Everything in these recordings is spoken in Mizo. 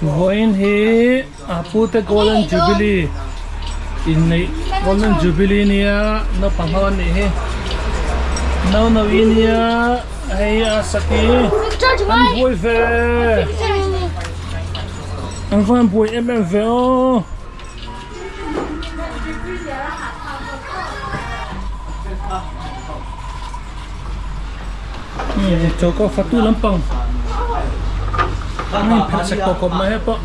Vawiin hi a pute Golden Jubilee inneih Golden Jubilee nia naupang ho an nih hi no no i nia hei a saki an buai ve an van buai em em ve aw. Choka fatu lampang an inphelh sek tawh khawp mai hepawh.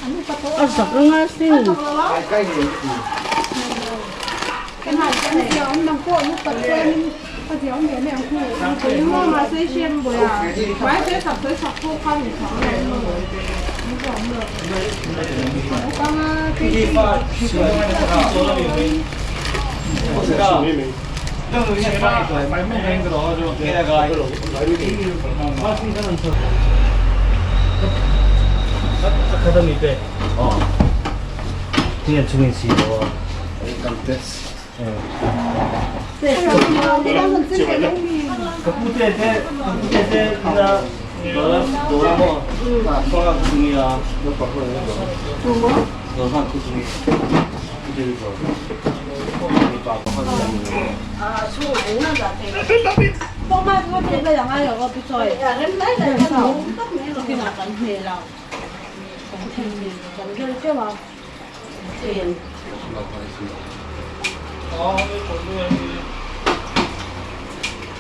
A zak anga sin.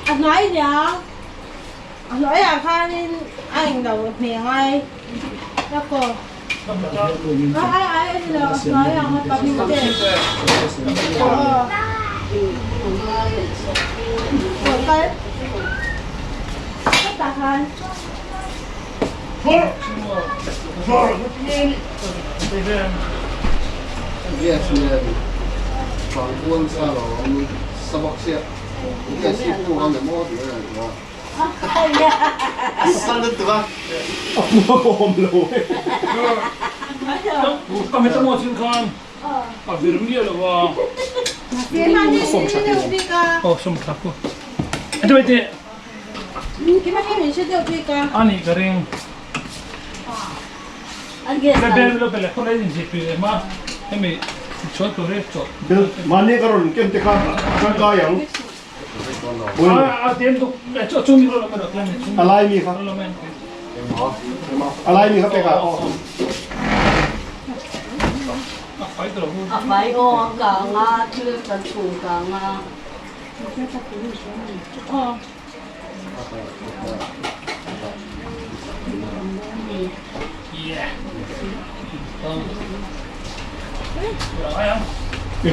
A hnuai nia, a hnuaiah khanin a englo hmeh ngai a kaw. Ai ai ai a ni lo, a hnuaiah khan pahnih te. Aw. Rawn kal. Hetah khan. Ani ka ring Mahni ka rawn ken te kha tangkai ang. A lai mi kha. A lai mi kha pek ah. A fai aw a kang a, thil kan chhung kang a.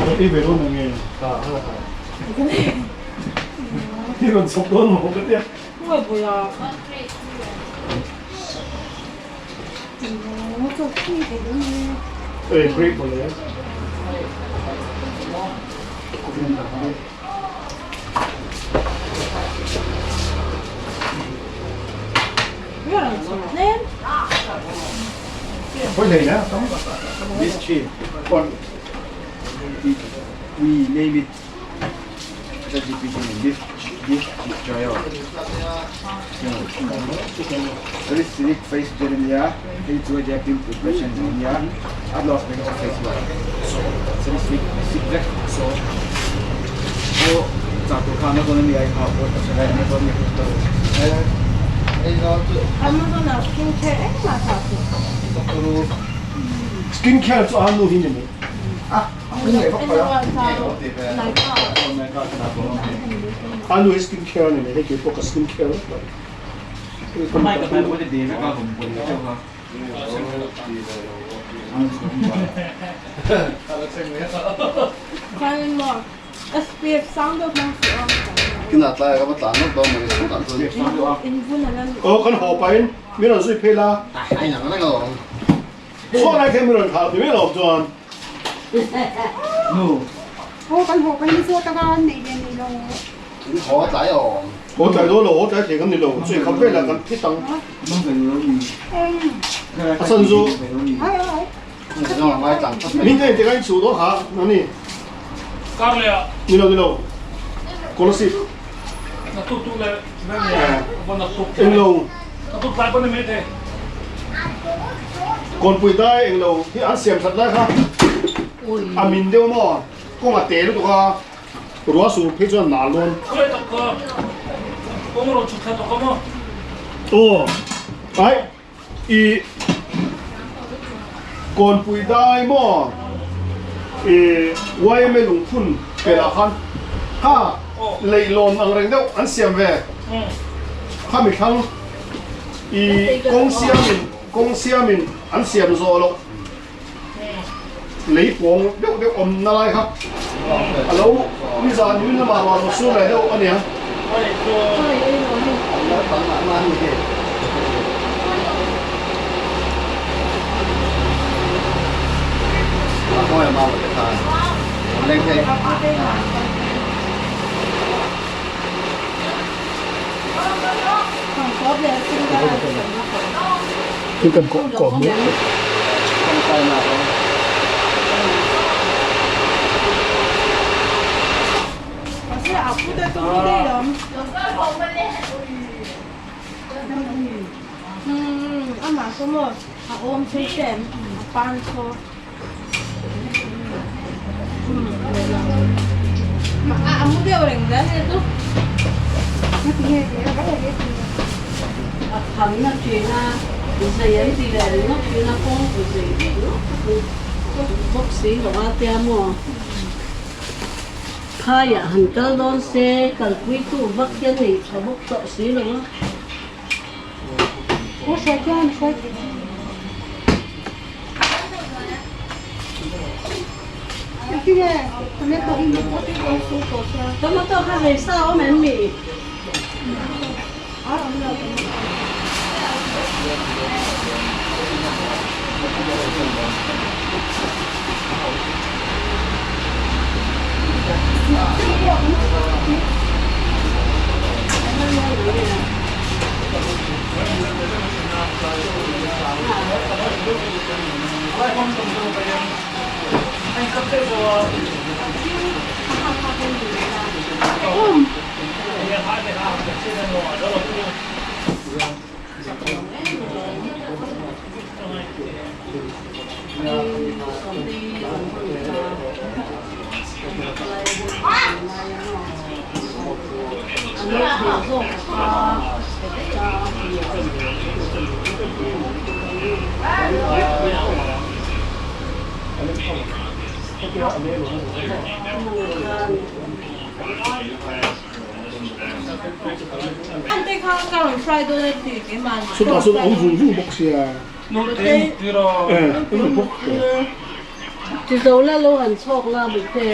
I ve dawn ang nge? I rawn chhawp dawn maw ka tia. Ei break mawle. This tree, we name it ChatGPT name this this trial. Salicylic face gel ania, hei chu a pimple preparation ania, a loss mai kha face wash. Salicylic acid vek so aw chah tur kha Amazon ami ai kha pawh ka hre lai Amazon mi kha Amazon ah skin care engmah chah tur. Skin care chu a nu hi ni mai. A nu hi skin care a ni mai hei keipawh ka skin care vek mai. Aw kan haw pahin min rawn zui phei la. Chhuak lai khian min rawn thlah ti mai lo chuan. Haw tlai dawn lo, haw tlai thei kan ni lo, chu inkham velah kan thi tang. A chhan chu min ka inti ka inchhuh dawn kha nani. Ni lo ni lo, Kolasib. Englo. Kawnpui dai englo hi an siam that lai kha a min deuh maw kawng a te lutuk a ruah sur phei chuan nal dawn. Aw ai i kawnpui dai maw i yma lungphun pelah khan kha leihlawn ang reng deuh an siam ve kha mi thlang i kawng siamin kawng siamin an siam zawh loh lei pawng deuh deuh awm na lai kha a lo nizan min lamah ruah lo sur leh deuh a nia. Hi kan kawh kawh mu. Phaiah han kal dawn se kalpuitu vak hian nei tha bawk tawh si lo a. Tomato kha zei sa awm em mi? Chutah chuan a awm vung vung bawk sia. Ti zo la lo han chhawk la bute.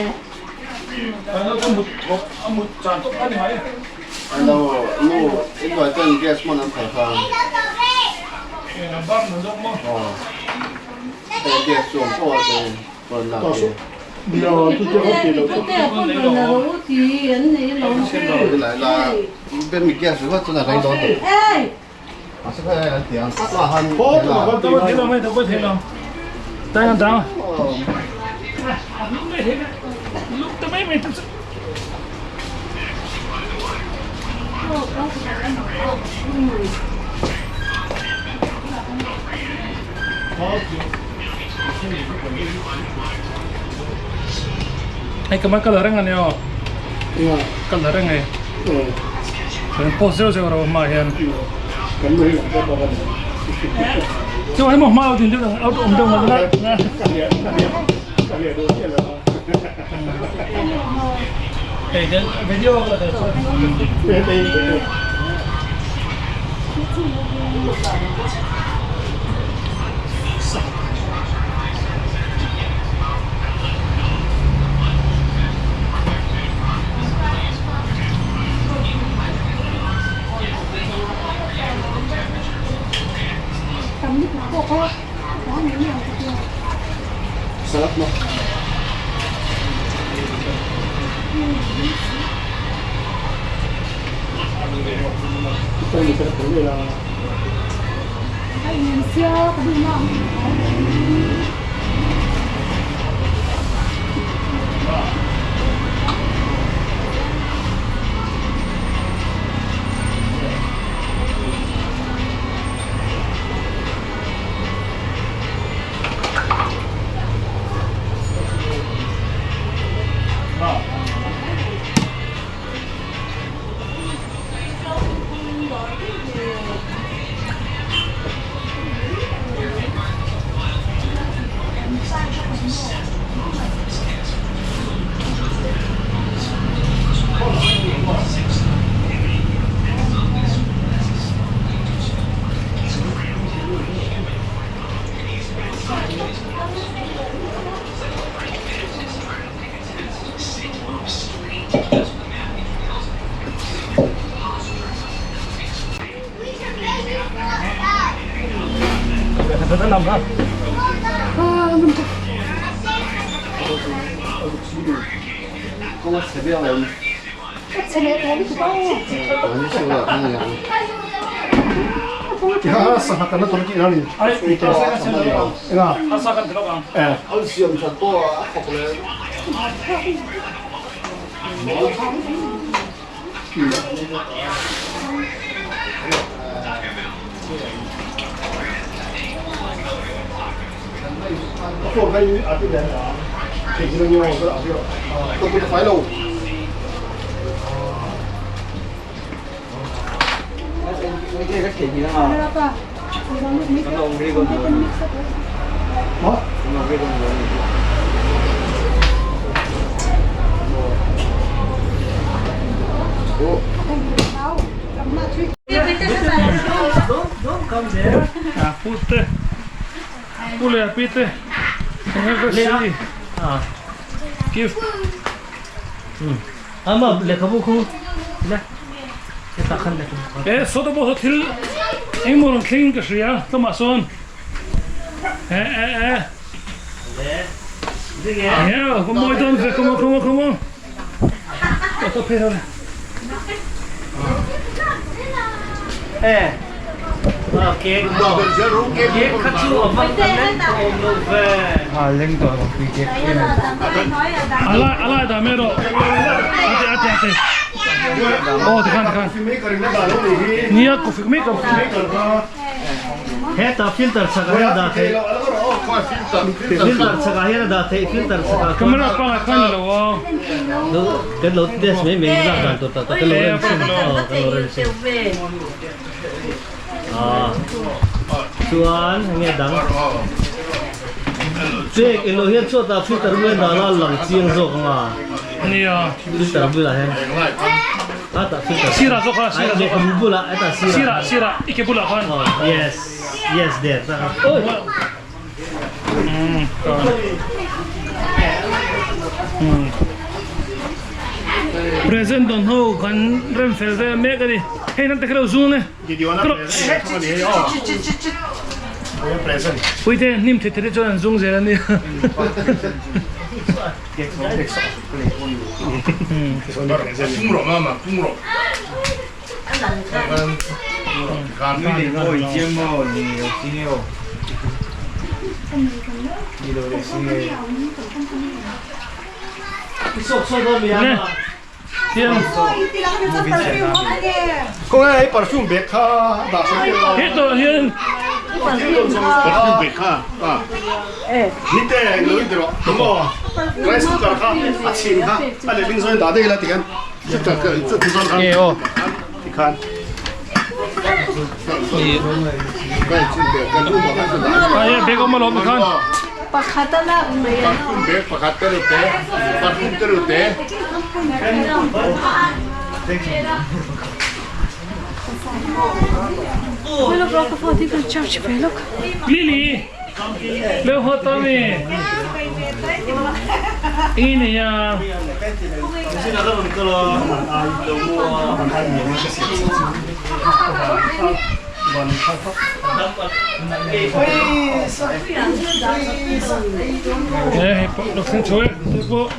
Hei ka kal reng ani aw kal reng e kan post zeuh zeuh ro hma hian chu hei maw hma lo din deuh ang awm deuh ngat ngat. Sarap no? Sangha kan la tur tih na ni. Enga? Eh. Pute Pu leh pi te enge ka si gift Ama lehkhabu khu le hetah khan lehkhabu kha. E sawta pawh saw thil engemaw rawn thleng in ka hria tlawmah sawn e e e yeah ka mawi dawn ve come on come on come on ka phei ho le. E cake cake kha chu a van a leng tawh awm lo ve. A leng tawh lo pui cake em em. Alai alai dah mai rawh ate ate ate aw tikhan tikhan nia coffee maker Heta filter chakah hian a dah theih filter chakah hian a dah theih filter chakah chuan camera pangai khan ni lo aw kan lo test mai mai lak dan tur tak tak kan lo rem chhin aw kan lo rem chhin ah chuan enge dang cake ilo hian chhuatah filter bulah hian dahna a lang chiang zawk anga nia filter bulah hian hetah filter sirah zawk kha sirah zawk kha bulah hetah sirah sirah sirah i ke bulah khan yes yes there oi Present dawn ho kan rem fel vel mek a ni hei nang te kha lo zung e Puite hnim thei thei te chuan an zung zel a nia. Khawnge perfume bag kha dah sawi tir lo. Hetah hian perfume bag kha nite lo in ti rawh maw rice cooker kha a chhin kha a lehling zawin dah daih ila tikhan chuti zawn khan tikhan bag awm alawm tikhan. Pakhat a lak mai a. Bag pakhat te reuh te, perfume te reuh te. Lily, leo ho Tommy. Eng nei a? Hei pawh lo thleng chho e, hei pawh.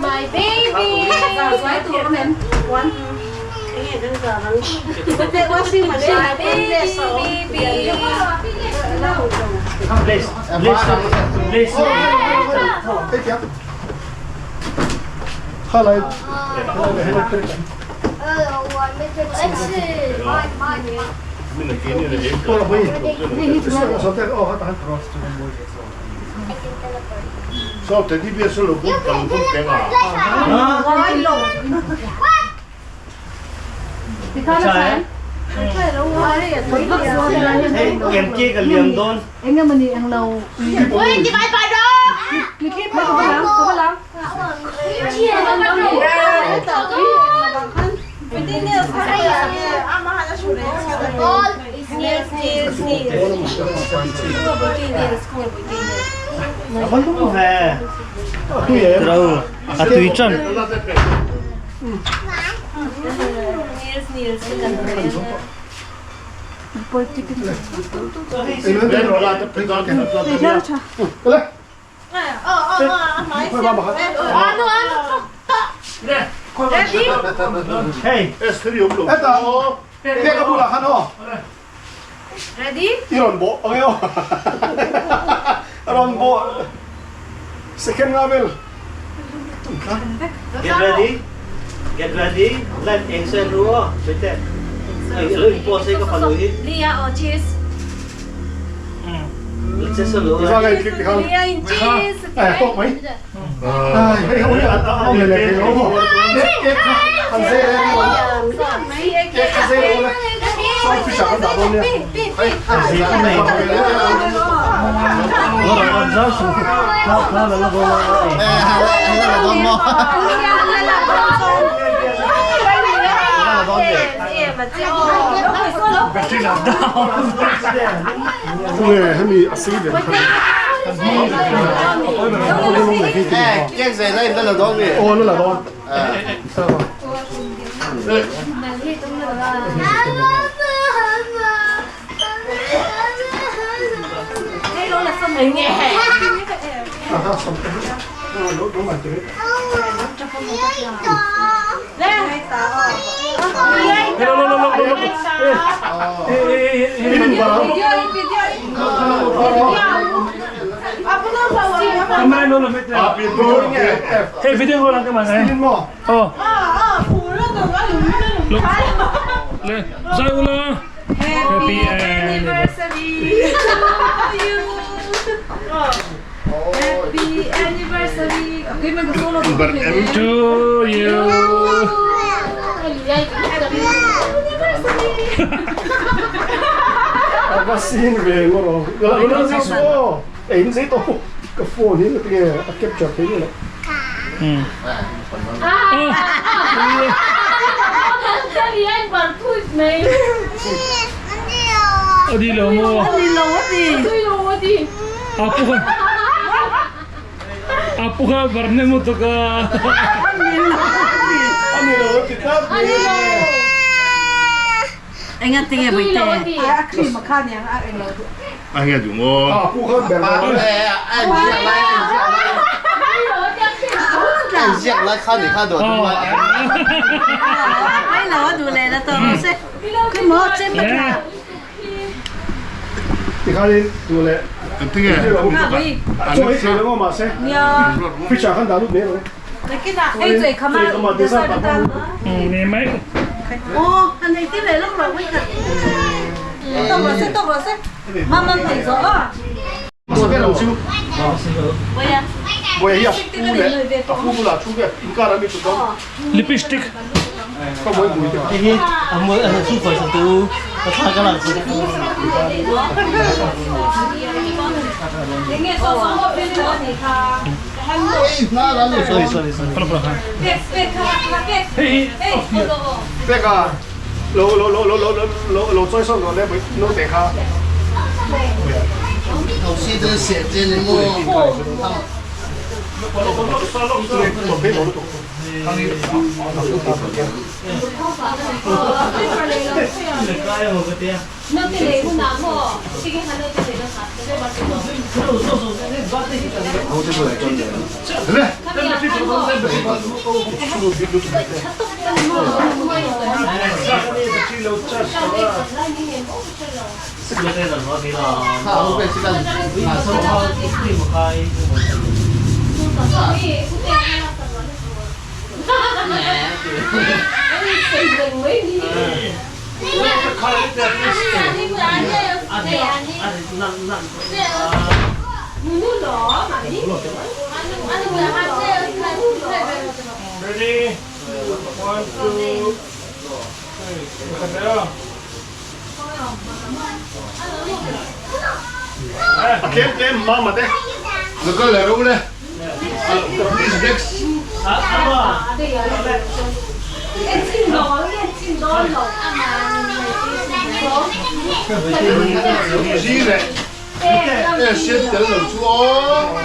My baby. A va lum ve. Tiro a tui ṭan. Hey. Heta bulah khan aw. Ready? I rawn bawh ang e aw. A rawn bawh second nga vel. Get ready. Get ready. Let eng sen ru aw. Bete. Ai lo in pause ka fanu hi. Lia oh cheese. Che sa lo. Za ngai click ti khan. Lia in cheese. Ai tok mai. Ai hei oi a a le le le lo. Ek kha han ze le le. Ek kha ze lo le. Song fi sha kan da don ne. Ze ka nei. Lo ra za su. Kha kha la la bo la. Eh, la don mo. La don de. Nge hemi a si ve kha. Eh, kiek ze lai la don de. Oh la don. À ha sam. Lo lo ma te. Lo lo lo lo lo. Eh eh eh. Ini barang. Kamera lo lo mete. Happy birthday. Hey video ko lang ka man eh. Ini mo. Oh. Le, zai ula. Happy anniversary to you. Happy anniversary. Okay, mag-solo to you. Happy anniversary. Apa sin ve ngoro. Lo lo si so. Eh in se to. Ka phone hi te a capture the ni le. Adi lo mo. Adi lo adi. Apu ka. Apu ka barne mo to ka. Ani lo ti ta. Anh ăn tiếng bánh tè. Anh nghe đủ mo. À pu kha ber. 哎，你来，你来，看你看多多。 Cái lò đủ lệ là tao nó sẽ cái mó trên mặt là Ti kha ni tu le. 这个， Cho ei the lo ma se. Picture khan da lu ne lo. Ê,嘴可嘛， Ma de sa pa. Ni mai. Ô, anh này tiếp này lúc rồi mới thật. Tao rồi sẽ Mama mày rõ. Ma se lo chu. Vậy à? Bo ya pu le. A pu bu la chu ke in ka ra mi tu to. Lipstick. Ka moi bui te. Hi a mo a su phoi sa tu. Ka tha ka la su. Sorry sorry sorry. Pala pala. Hey. Pe ka lo lo lo lo lo lo lo zoi so lo le no te kha. 头先都写这里么？ Cái mo ka te. 好，我这个，啊， So ha mo kai. Ready? One, two, three. Kamera. A kem kem ma ma te. Lo kal leh rawh le. Please next. Zing leh e siam tel lo chu aw.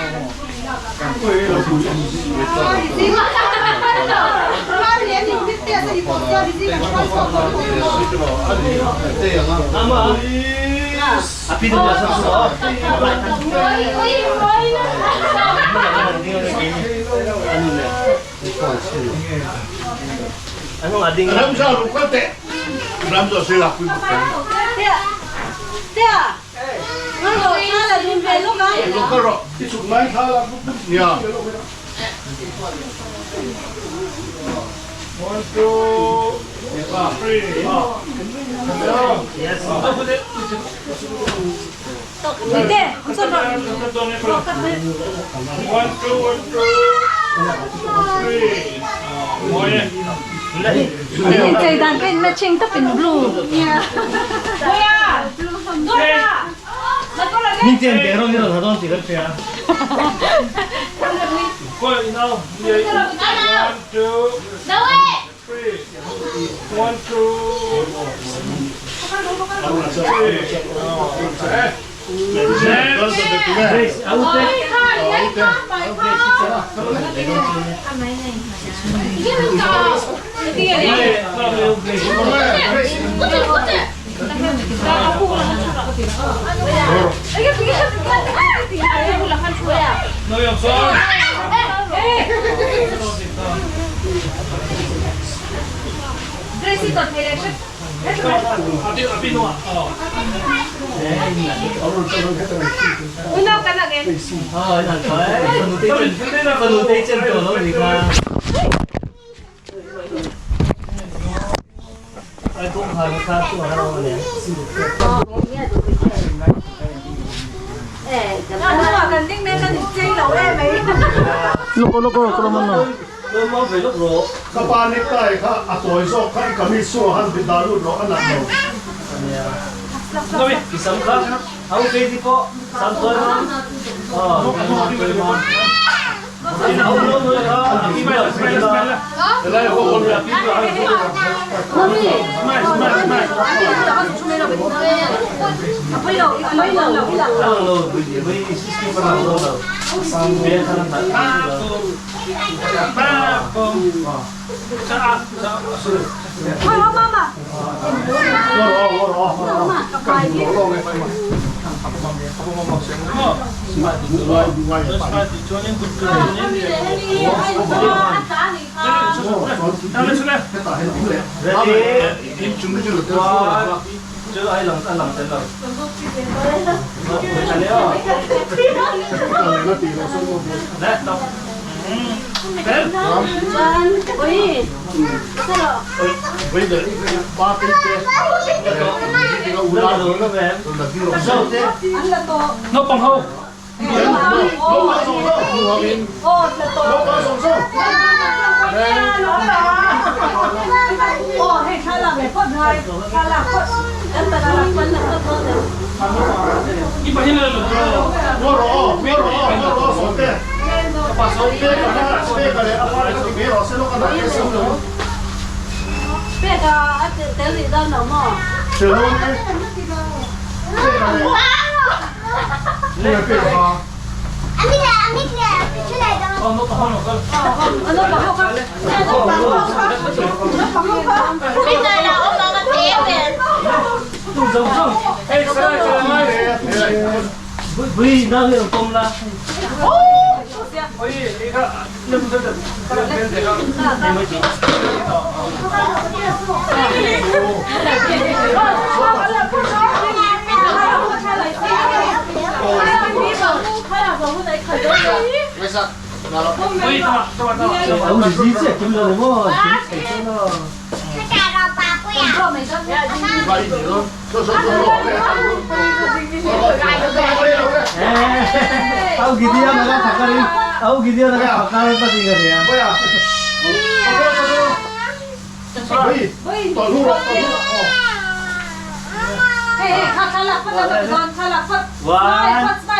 Ramsa ru kal teh. Ramsa se lak pui bawk teh. Lo kal rawh. I chuk ngai thla lak bawk bawk. Nia. One, two, three. One, two, one, two, three. Inchei dan ka in matching tawp in blue. One, two, three. One, two, three. Next. Ka pa necktie kha a tawi zawk kha i kamis chungah khan bit dah lut rawh a nat lo. Naupang ho.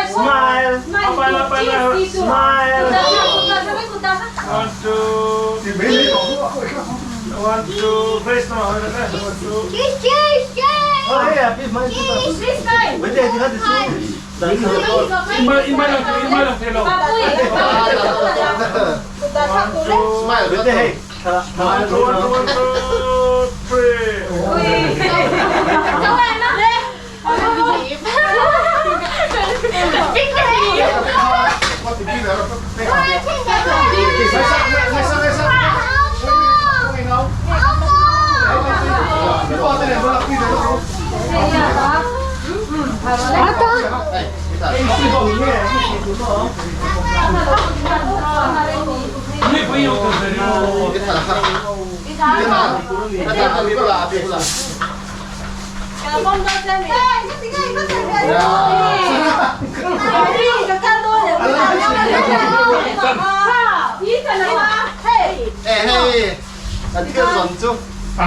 Smile. Smile. One, two. One, two. Face now. One, two. Oh, hey, happy smile. Wait, you had this. Smile. Wait, hey. One, two, one, two, three. 哎嘿，啊这个软猪。啊。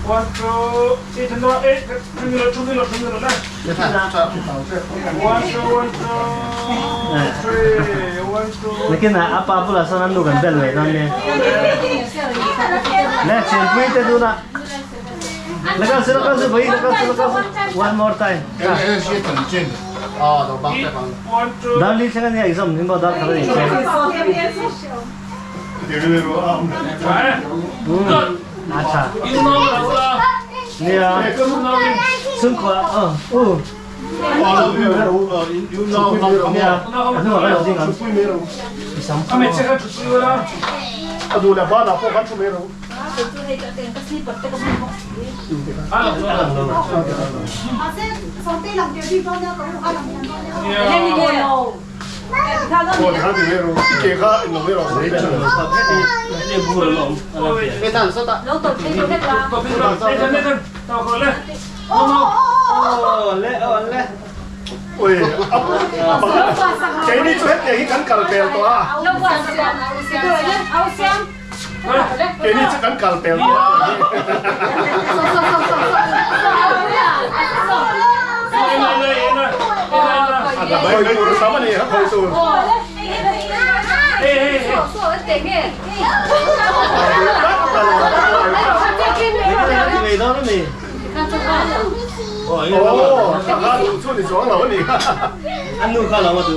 One, two, eight, nine, eight. 冲进了，冲进了，冲进了，来。One, two, one, two, three, one, two. 你见啊，阿爸不啦，上咱路近边嚟咱呢？来，前辈在做啦。那个是那个是唯一那个是那个 one more time。哦，都帮在帮。那你现在你 exam 你冇得考虑。嗯，아차。你啊，辛苦啊，嗯，哦。你啊，你话佢有啲咁。阿咪即刻出去啦！阿杜两把拿破翻出没了。我看你没了，你给他弄没了。别看说的。哦，叻哦叻。喂，阿给你做一定去紧旧病多啊！给你做紧旧病多啊！来来来，什么你还可以做？味道都未。哦，他出你撞楼你。安路卡楼我都，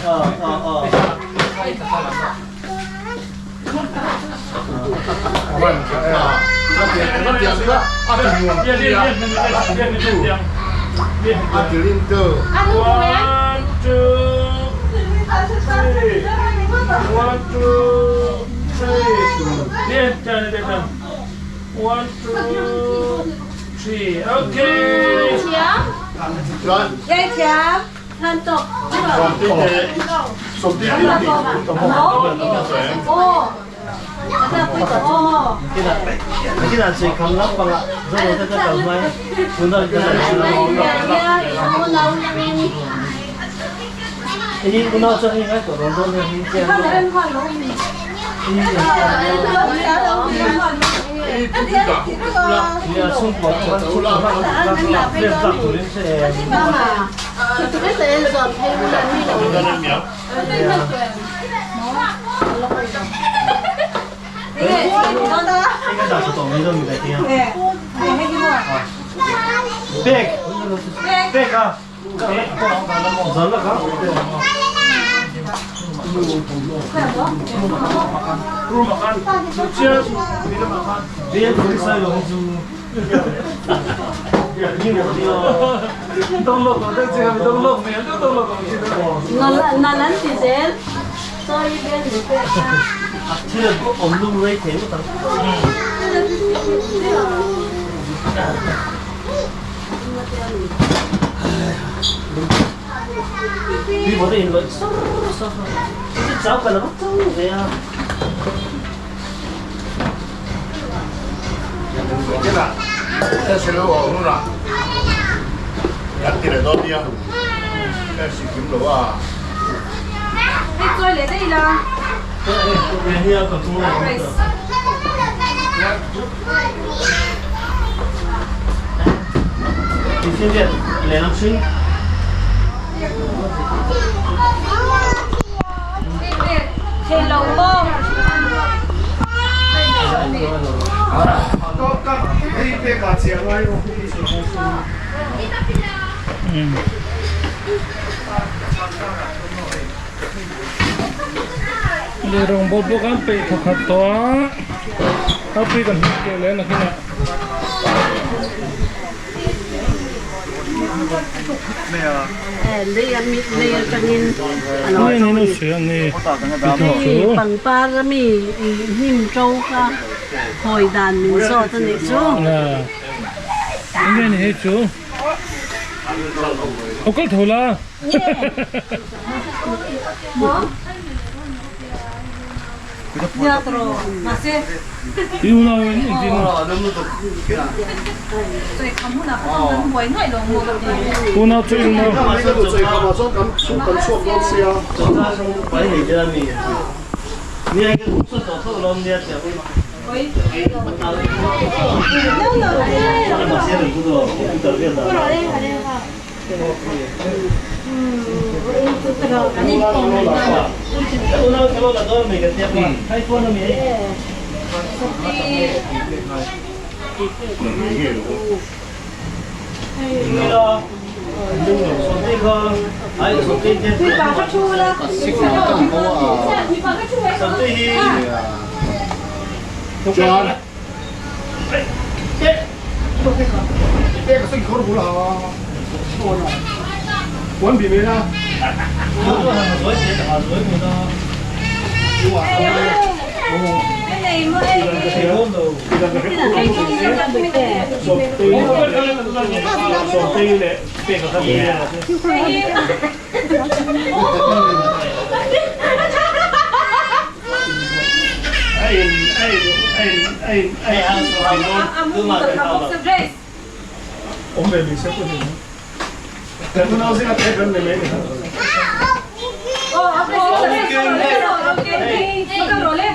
哦哦哦。 One, two, three. One, two, three. 练练练练。One, two, three. Okay. 你见最近粒白啦，所以我得得就咪，換多得你換多張應該做到多啲先。你啊，送貨出啦，你唔得做啲咩？應該就做你都唔使聽。Big, big 啊！真啦，别不是龙珠。东落，这个东落，每个东落。其实我们都没听过。你冇得人来，这走过来我走嘅啊。这是我啦，一啲嚟多啲啊，这是點路啊？你再嚟啲啦。Theilo maw? Lei rawngbawl pawh kan peih thawkhat tawh a, thapui kan hmang teh leh nakinah. Hei pangpar ami hnim to kha hawi dan min zawt a nih chu. Enge ni hei chu? Aw kal tho la. I unau in engtin Unau chu i unau.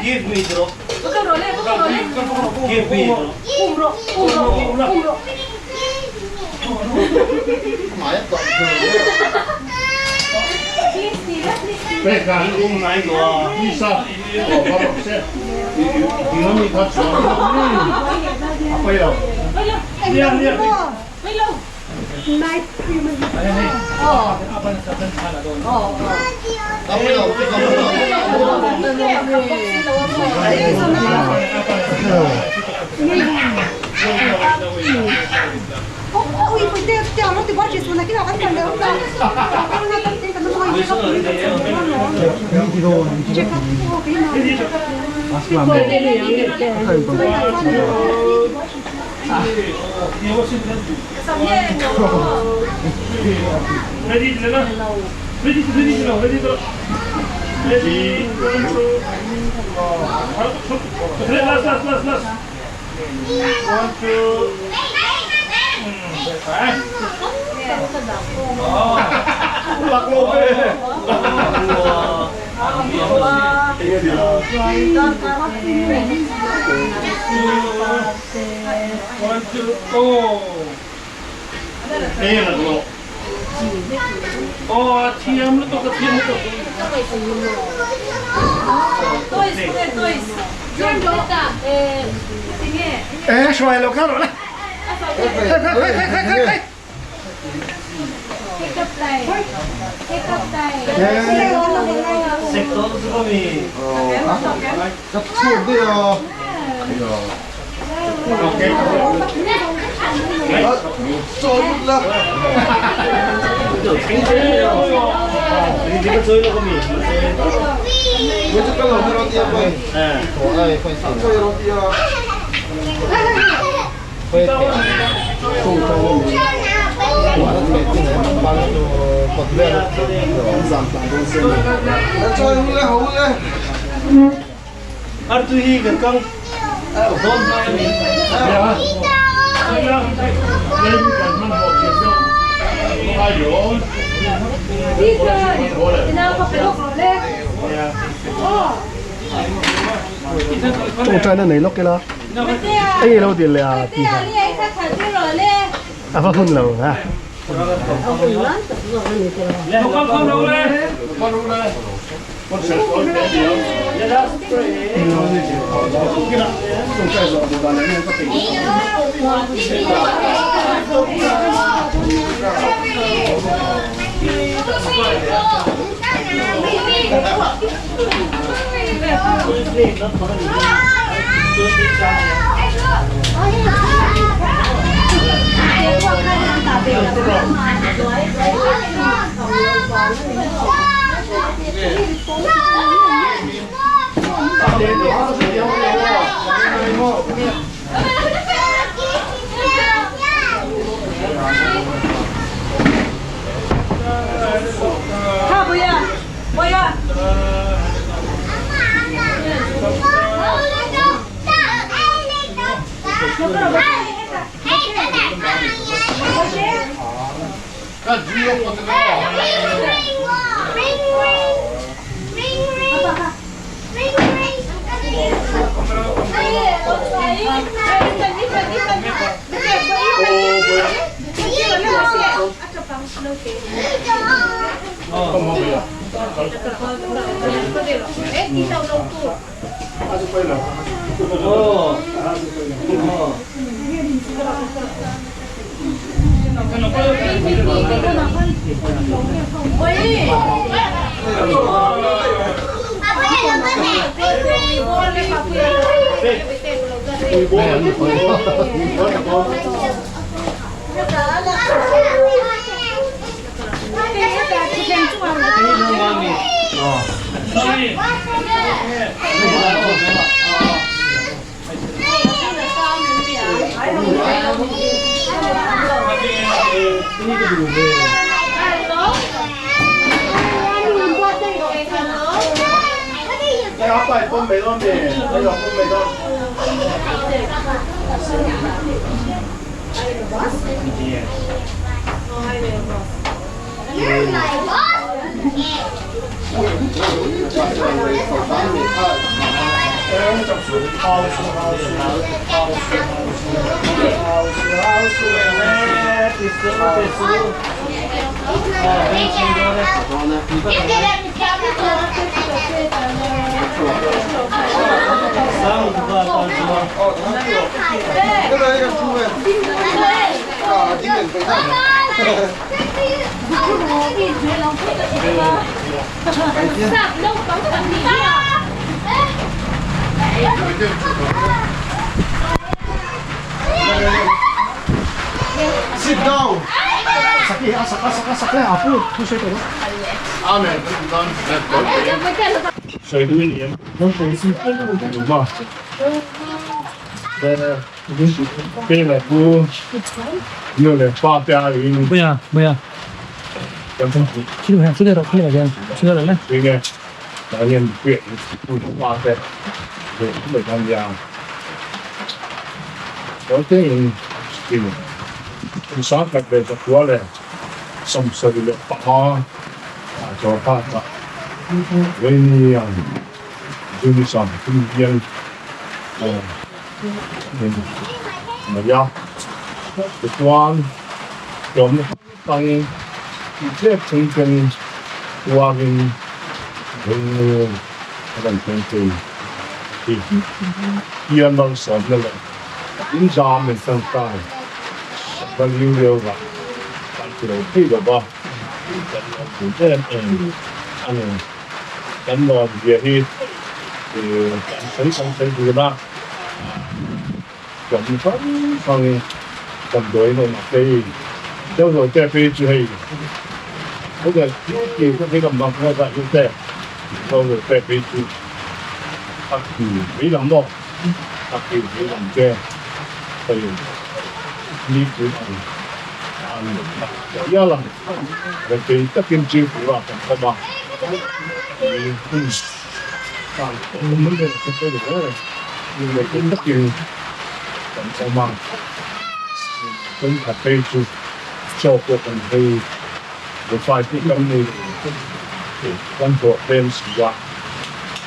Give me drop. Give me drop. Tawngtaina nei lawk ila eng ilo dil leh a tih kha a va hun lo ha. Sit down.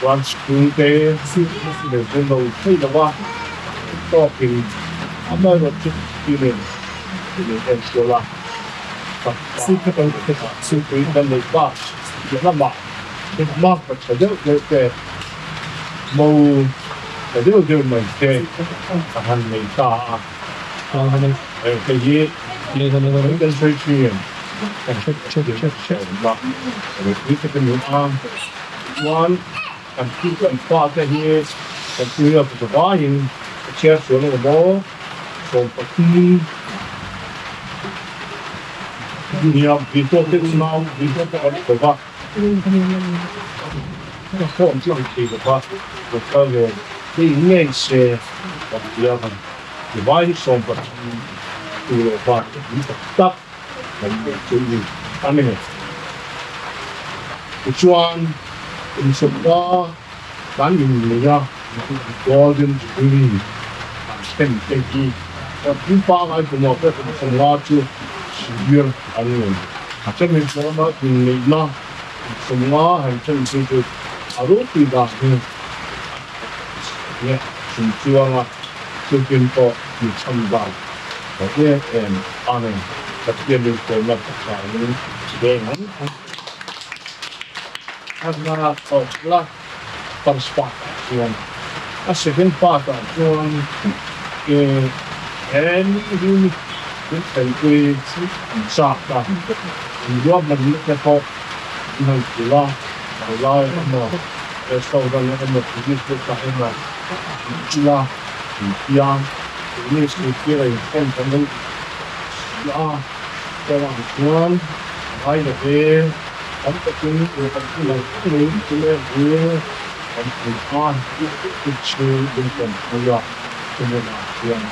Chuan chhungte leh lo thei lo a, tawkin amaherawhchu thilin min enkawl a, Thilpui kan neih bak piah lamah hma ka tha deuh deuh te, mo tha deuh deuh mai te ka han nei ta a. Hei hi kan sawi thin, kan hre hre a, ropui tak a ni a. Chuan kan thil kan fate hi kan thil a vaiin ka chhiar sual ang maw? 13 nia video te unau video pawh an ko va ka phone chu an thei lo va lo kal ve hei ngei se kan ti a kan ti vai hi 13 tu leh va te tam tak tak kan nei chu ni a ni. Tichuan inchhawpna kan innei a, Golden Jubilee kan thlen te hi kan thil pangngai kumah pawh kum 50 chu sir an nei. Chumi chuan inneihna kum 50 han thlen chu chu a ropui dan hi a chung chuang a, chutin pawh inchhan dan ta em em a ni. Pathian inpawlna thain veng ang ang. Hna thawk la first part ah chuan a second part ah chuan ke he ni hi min thlengpui an chak a, an ruahmanna te pawh an han hrilh a, thalai emaw restaurant emaw police te tah emaw an hrilh a, an piang police zirtir a inkhawm kan awm si a, chuvang chuan ngai lo ve. Tam takin kan thu lo mai chu em hi kan pui a, i chhung in kan pui a, chumi ah hian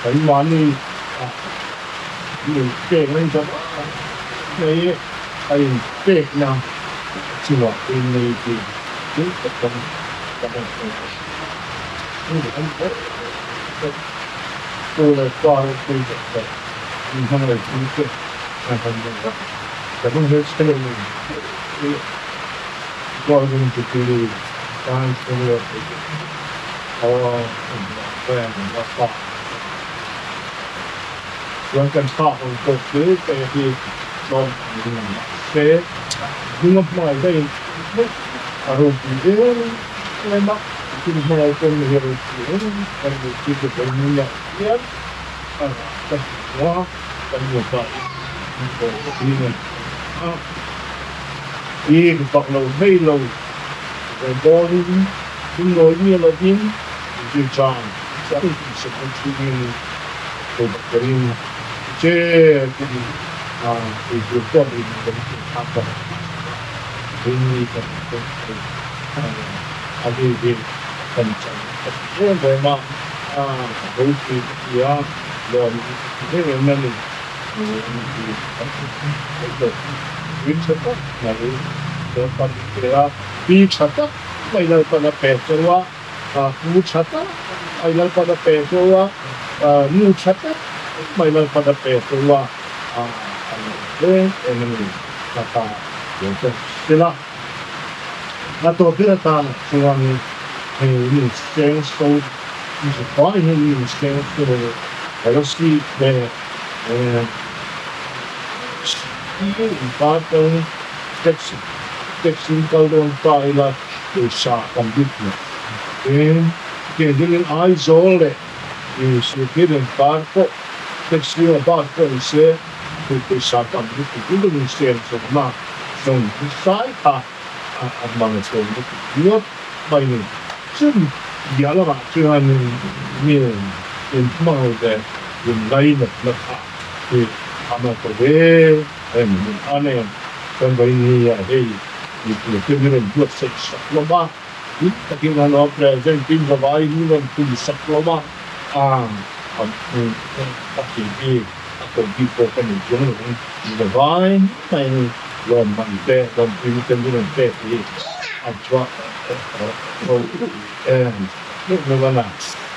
kan mahni ah min pek na in mai a in pek na chungah in nei tih thil tak kan kan han hmu a ni. Tu leh fa ropui tak tak in hmangaih tu te kan han nei a. Golden Jubilee tan chuan kan thla ho pawh te te hi tlawm ang in mahse hnung a hmangaih daih a ropui em em a thil hmangaih pawh ni hi a ropui em em a ni tih chu kan hian a ka hmu a. Kan nupa in pawh hi a ni a, i bak lo thei lo ve dawnin thilnawi miah lovin zirchang chang tihsak chungin ka bak ka ring che tiin eitur pawh ei duh kan tih thlak a, rini kan pawh thei a ni hi kan chan ka ti em em a, ropui ka ti a. Pi tha tak mai Lalpan a pe cheu a, pu tha tak mai Lalpan a pe cheu a, nu tha tak mai Lalpan a pe cheu a, a lo hle em a ni ka ta lo che sela. A tawp ber atan chuan hei min seng so Vai hi min seng so Rosy te Bartang taxi taxi kal dawn ta ila pawisa kan bik lo tin keini Aizawl leh Sirkir inkar pawh taxi a bus pawh ni se pawisa kan bik lo min seng so na. Zawng hi sai kha a hmang chho lutuk ngawt mai ni. Chumi bia lamah chuan mi in hmang leh in lainatna kha hi a na ta ve em a ni. Kan Vainia hei mipui te min rawn buatsaih sak hlawm a, dik takin an awm present in zavai min rawn tum sak hlawm a, a a ti bik. A ko bik pawh ka nei chuang lo ang. Zavai mai lawmman te, lawmpui te min rawn pek hi a chhuah tho em deuh deuh a na.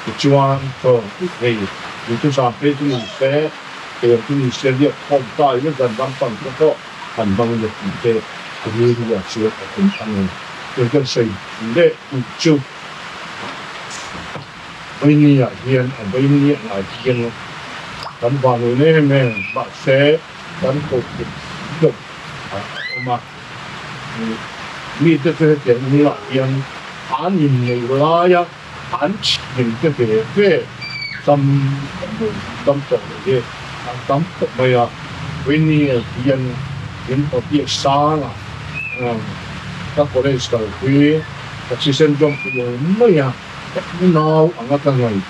Tichuan thaw hei duhthusam phei chu ni se, eng chu ni se riak khawm ta ila zan ram pang te pawh han hmang leh tih te rilru a chuan a tum a ni. Kei kan sawi leh tih chu Vawinia hian a Vawinia ah hian kan vanun em em mahse kan kohhran lo a awm a, mite chu hetiang hunah hian an inneih laia an thiante ve ve tam tam tawh lo hi an tam khawp mai a, Vawinia hian min pabiak sang a. Ka college kal hi ka thisen zawm pui lo mai a, ka unau anga ka ngaih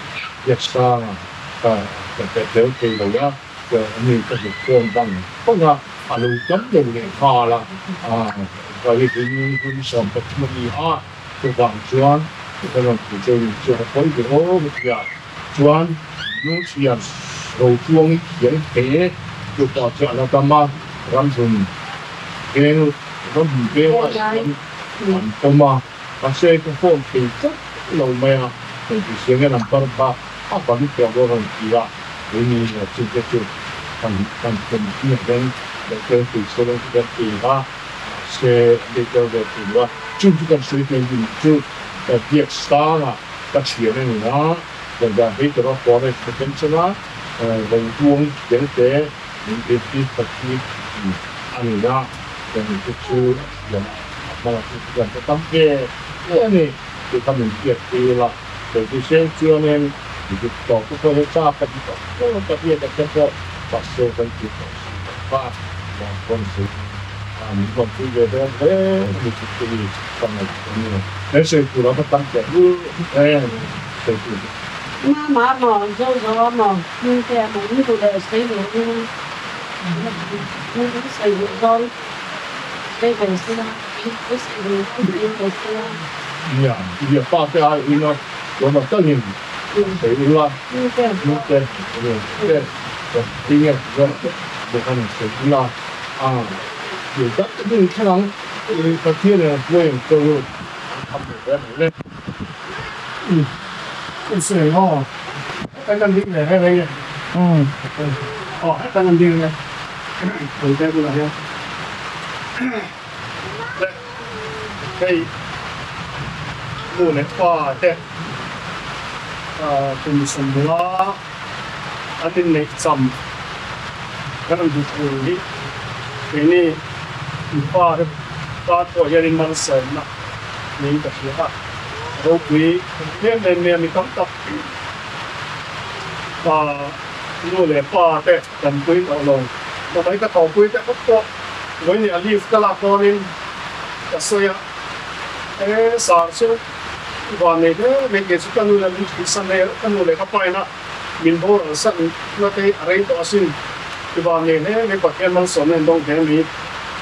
Biaksanga ka ka tel thei lo a, ka ni ka hmu khawm bang bang a, a lo tam lo leh nghal a, ka hi hun 13 a ni a, chuvang chuan ka rawn hmu cheu in chu ka pawi ve awm a tia, chuan nu thian Rochuangi thiam hle chupa chu a la dam a, ramhlun. Heng ram vengah hian an awm a, mahse ka phone thei tlat lo mai a, engti siam hian an bar kha a ban tawh dawn a rawn ti a, keini chute chu kan kan tum hmiah hian lo tel thei se lo ti kan ti a, mahse an ti tel ve thei lo a, chung chu kan sawi thei din chu ka biak sangah ka thian a ni a, kan dan phei tura forest ka ken chhan a, lo buang tel te min ti ti pahnih a ni a, kan te chu a thiam a hmang chu kan hre tam ve hle a ni tih kha min hriat tir a, kei chu seng chuanin mi dik tawh te pawh hi chak ka ti tawh hle ka hriat a te pawh mahse kan ti tawh si lo va, min rawn pui a, min rawn pui ve dawn hle a ni tih te hi ka ngaihtuah a ni. He sawi tur a va tam teh lul em sawi tur. Mama maw, Zozo a maw, Hmingte a maw, min duh leh sawi duh in min sawi duh zawng sawi ve se la, min sawi duh zawng sawi ve se la. Nia, nia pa te ai ina chuan a talin sawi ula, Hmingte te tinge zawk bawk a ni sawi ula, a thil tak tak in thleng ang, Pathian in a hruai ang che u, an tham ve hle mai le. Hei nu leh pa te kum 50 an inneih cham kan rawn hmu thei hi keini pa te tan pawh hianin malsawmna niin ka hria a. Ropui em em mai a mi tam tak nu leh pa te kan pui tawh lo namai ka thawhpui te khawp pawh vawiin a leave ka lak dawnin ka sawi a e sar chu van nei hle mai kei chu ka nu leh min thihsan leh ka nu leh ka pa ina min boral san na te a rei tawh asin i van nei hle mai Pathian malsawmna in dawng hle mai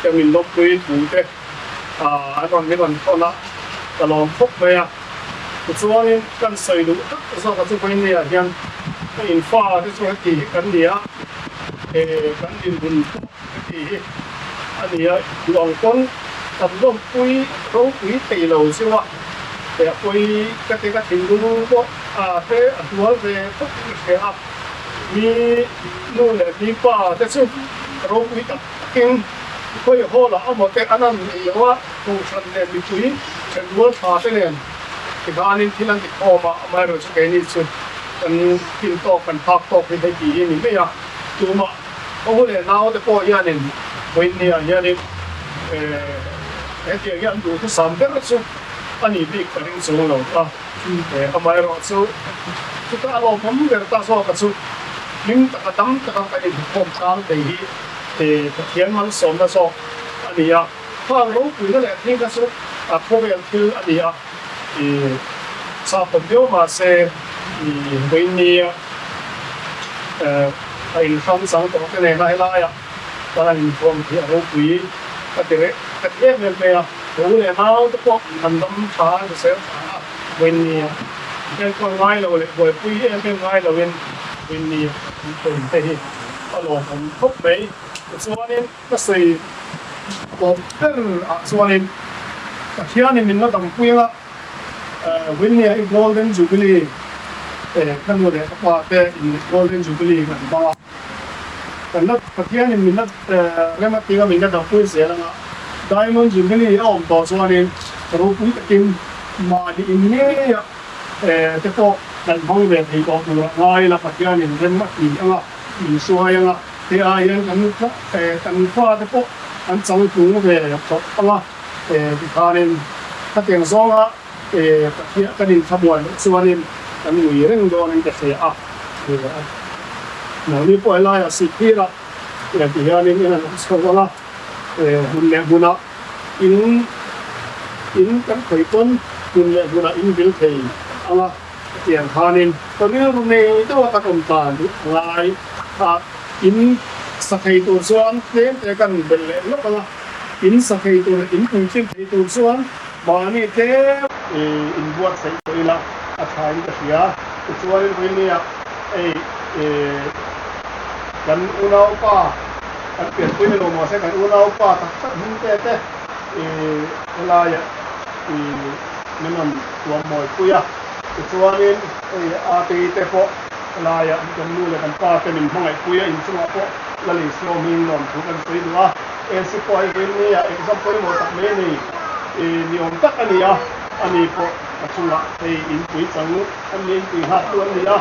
ka min lawmpui thu te. An rawn min rawn thawn a, ka lawm khawp mai a. Tichuanin kan sawi duh tak zawk a chu Vawinia hian ka infa te chu heti hi kan ni a, he kan dinhmun pawh heti hi a ni a, duh ang pawn kan lawmpui ropui thei lo chu a, he a pawi ka ti ka thinlung pawh a te a hnual ve khawp in ka hria a, mi nu leh mi pa te chu ropui tak takin Khawi hall ah amaw te an an nei lo a, kohhran leh mipui thenrual tha te nen tikhanin thil an ti khawm a, amaherawhchu chu keini chu kan pin tawk kan phak tawk hi hei tih hi ni mai a, tumah ho leh nau te pawh hianin vawiinniah hianin hetiang hi an duhthusam ber chu a nih bik ka ring chung lo a, amaherawhchu chuta a lawmawm ber ta zawk a chu hlim taka dam taka kan inhmukhawm tlang thei hi. He Pathian malsawmna zawk a ni a, khang ropuina leh thil kha chu a khawvel thil a ni a, i chak awm viau mahse i vawiinnia a inhrang chang tawh te nena helaiah kan han inkhawm hi a ropui ka ti reh ka ti em em mai a, ka u leh nau te pawh an dam tha a hrisel tha a, vawiinnia enkawl ngai lo leh buaipui em em ngai loin vawiinnia an thawm te hi. A lawmawm khawp mai. Tichuanin ka sawi tawp ber ah chuanin Pathianin min la dampui anga Winnie hi Golden Jubilee ka nu leh ka pa te in Golden Jubilee kan hmang a, kan la Pathianin min la rem atinga min la dampui zel anga Diamond Jubilee a awm tawh chuanin. ropui takin mahni in ngeiah te pawh kan hmang ve thei tawh tur a ngai la, Pathianin rem a ti anga min hruai anga hei ai hian kan kan fate pawh an changtlung ve tawh anga tikhanin khatiang zawnga Pathian kan inthlamuan loh chuanin kan ngui reng dawnin ka hria a, nangni pawh helaiah Sihphirah tihianin in an awm chho anga hmun leh hmunah In in kan khawih pawn hmun leh hmunah in vil thei ang a, hetiang khanin ka rilru nei deuha kan awm tan duh a ngai a, in sa thei tur chuan tlem te kan belh leh lawk ang a, in sa thei tur leh in puitlin thei tur chuan mahni tlem in buatsaih tawh ila a tha in ka hria. Tichuanin vawinia hei kan unaupa Kan pianpui ni lo mahse kan unaupa tak tak hming te te i helaiah i min rawn tuam mawipui a, tichuanin hei Atei te pawh helaiah kan nu leh kan pa te min hmangaihpui a, inchungah pawh Lal Isua hming lawmthu kan sawi duh a, AC pawh hei vawiin exam pawimawh tak mai nei i ni awm tak a ni a, ani pawh a chungah hei inpui chang an ni, inpui nghaktu an ni a,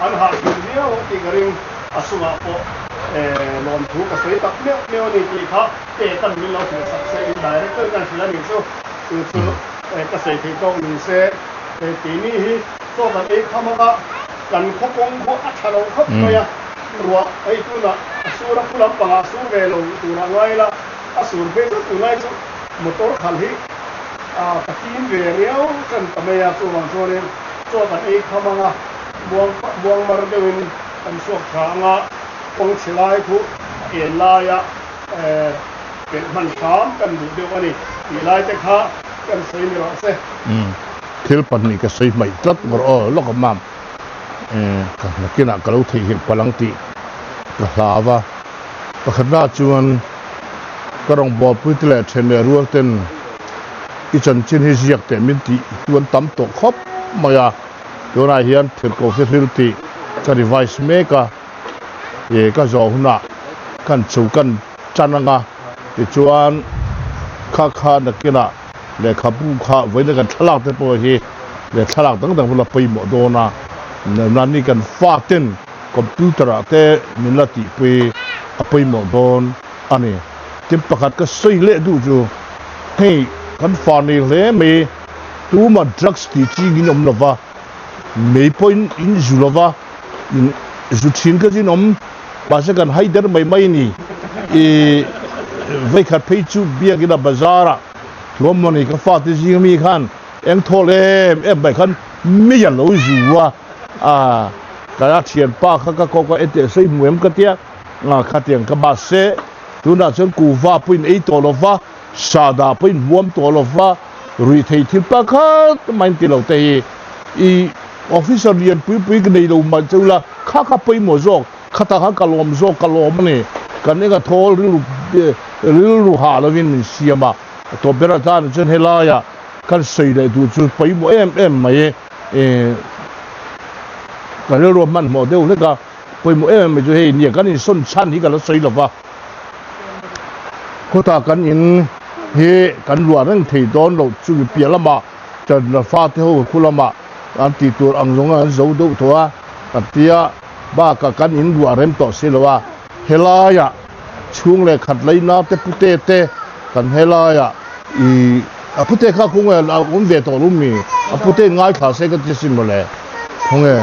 an hahchhun viau ang tih ka ring. A chungah pawh lawmthu ka sawi tak meuh meuh a ni tih kha Petan min lo hrilh sak se in director kan hrilh a nih chu chu chu ka sawi theih tawk ni se keini hi chaw kan ei kham anga kan khaw kawng khu a tha lo khawp mai a, ruah hei tunah a sur a khu lampangah a sur ve lo turah ngai ila a sur phei chu tunlai chu motor khalh hi ka tim ve riau tan ta mai a chuvang chuanin chaw kan ei kham anga muang muang mar deuhin Kan chhuak tha anga kawng chhe lai khu a en laia pelh hman hram kan duh deuh a ni tih lai te kha kan sawi ni rawh se. Thil pahnih ka sawi hmaih tlat ngawr aw lawk a mam ka nakinah ka lo theihnghilh palh ang tih ka hlau a, pakhatna chuan ka rawngbawlpui te leh then leh rual ten i chanchin hi ziak teh min tih chuan tam tawh khawp mai a. Tunah hian thirko fihril tih ka revise mek a, ih ka zawh hunah kan chu kan tan anga tichuan kha kha nakinah lehkhabu kha vawiin kan thlalak te pawh hi leh thlalak dang dang bula pawimawh dawn a, nani kan faten computer ah te min la tihpui a pawimawh dawn a ni. Tin pakhat ka sawi leh duh chu hei kan fa nei hle mai. Tuma drugs tih ching in awm lova, mei pawh in in zu lova, in zu thin kha chu in awm, mahse kan hai der mai mai a ni. Ih veikhat phei chu biakina bazar ah Tlawmmawni ka fate zing ami khan eng thawl em em mai khan mei a lo zu a, ah ka thianpa kha ka kawk a enteh sawi hmu em ka tia, khatiang ka mahse tunah chuan kuhva pawh in ei tawh lova, Sahdah pawh inhuam tawh lo va, ruihtheih thil pakhat mah in ti lo te hi i officer lian pui pui ka nei lo mah cheu la, kha kha pawimawh zawk, khatah khan ka lawm zawk, ka lawm a ni. Kan enga thawl rilru rilru hah lovin min siam a, tawp ber atan chuan helaiah kan sawi leh duh chu pawimawh em em mai e, ka rilru a hmanhmawh deuh hlek a, pawimawh em em mai chu hei nia kan insawn chhan hi ka la sawi lo va. Khawtah kan in hi kan luah reng thei dawn loh chumi piah lamah Chandra fate ho khu lamah an tih tur ang zawng an zo deuh tawh a kan ti a, bakah kan in luah rem tawh si lo a, helaiah chhung leh khat laina te pute te kan helaiah ih a pute kha khawnge a awm ve tawh lo mi a pute in ngaithla se ka ti asin mawle khawnge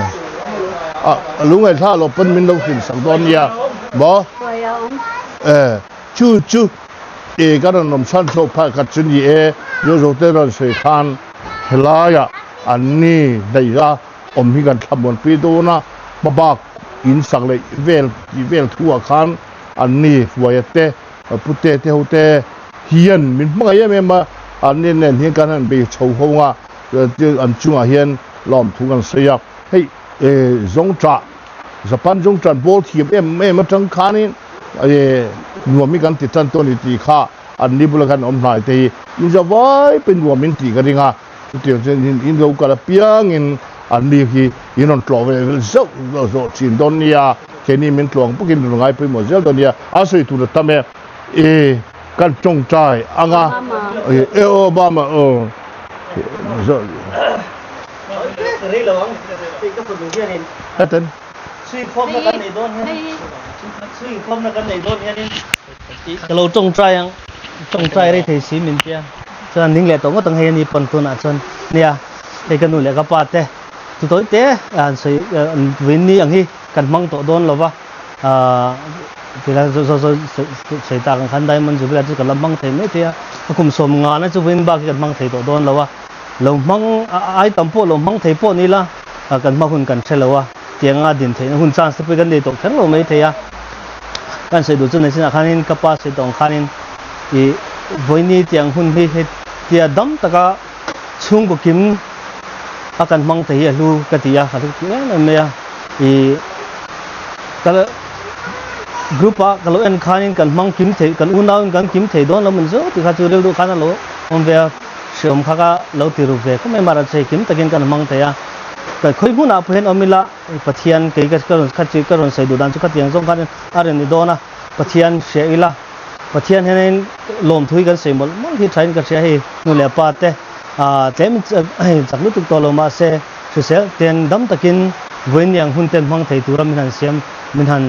a lungaithla loh pawn min lo hrilhsak dawn nia maw. E, chu chu e ka rawn awm chhan chhoh phah khat chu ni e, Jojo te rawn sawi khan helaiah an ni daih a awm hi kan thlamuanpui dawn a, hmabak in sak leh vel tih vel thu ah khan an ni Hruaia te Pute te ho te hian min hmangaih em em a, an ni nen hian kan han bei chho ho ang a, an chungah hian lawmthu kan sawi a, hei e zawngṭah. Japan zawng tan ball thiam em em atang khanin nuam hi kan ti tan tawh a ni tih kha an ni bula khan awm hnai te hi in za vai pawhin nuam in tih ka ring a, chutiang chuan in lo kal apiangin an ni hi in rawn tlawh ve vel zauh zawh thin dawn nia, keini min tluang bawkin rawn ngai pawimawh zel dawn nia, a sawi tur a tam e, e kan tawngtai anga e Obama aw. Heten. Ka lo tawngtai ang, tawngtai rei thei si min tia. Chuan ning leh tawh ngawt ang hei a ni pawn tunah chuan nia hei ka nu leh ka pa te chu tawi te an sawi vawiin ni ang hi kan hmang tawh dawn lo va ahh tila zaw zaw sawi tak ang khan Diamond Jubilee chu kan la hmang thei mai thei a, a kum 50 na chu vawiin bak hi kan hmang thei tawh dawn lo a, lo hmang ai tam pawh lo hmang thei pawh ni la kan hma hun kan hre lo a. Tianga din theihna hun chance te pawh kan nei tawh kher lo mai thei a. Kan sawi duh chu nei chinah khanin ka pa sawi tawh ang khanin ih vawiini tiang hun hi hetia dam taka chhungkaw kim a kan hmang thei hi a hlu ka ti a, ka hlu em em mai a. Ih ka group ah ka lo en khanin kan hmang kim thei kan unau in kan kim thei dawn lo min zo tih kha chu rilru khan a lo awm ve a, hreawm kha ka lo ti ru ve khawp mai mahse chei kim takin kan hmang thei a. Ka khawi hmunah pawh hian awm ila, Pathian kei ka rawn kha chi ka rawn sawi duh dan chu khatiang zawng khan a rawn ni dawn a, Pathian hria ila, Pathian hianin lawmthu hi kan sawi mawlh mawlh hi thain ka hria hei nu leh pa te tlem hei chak lutuk tawh lo mahse hrisel ten dam takin vawiin hun ten hmang thei tura min han siam min han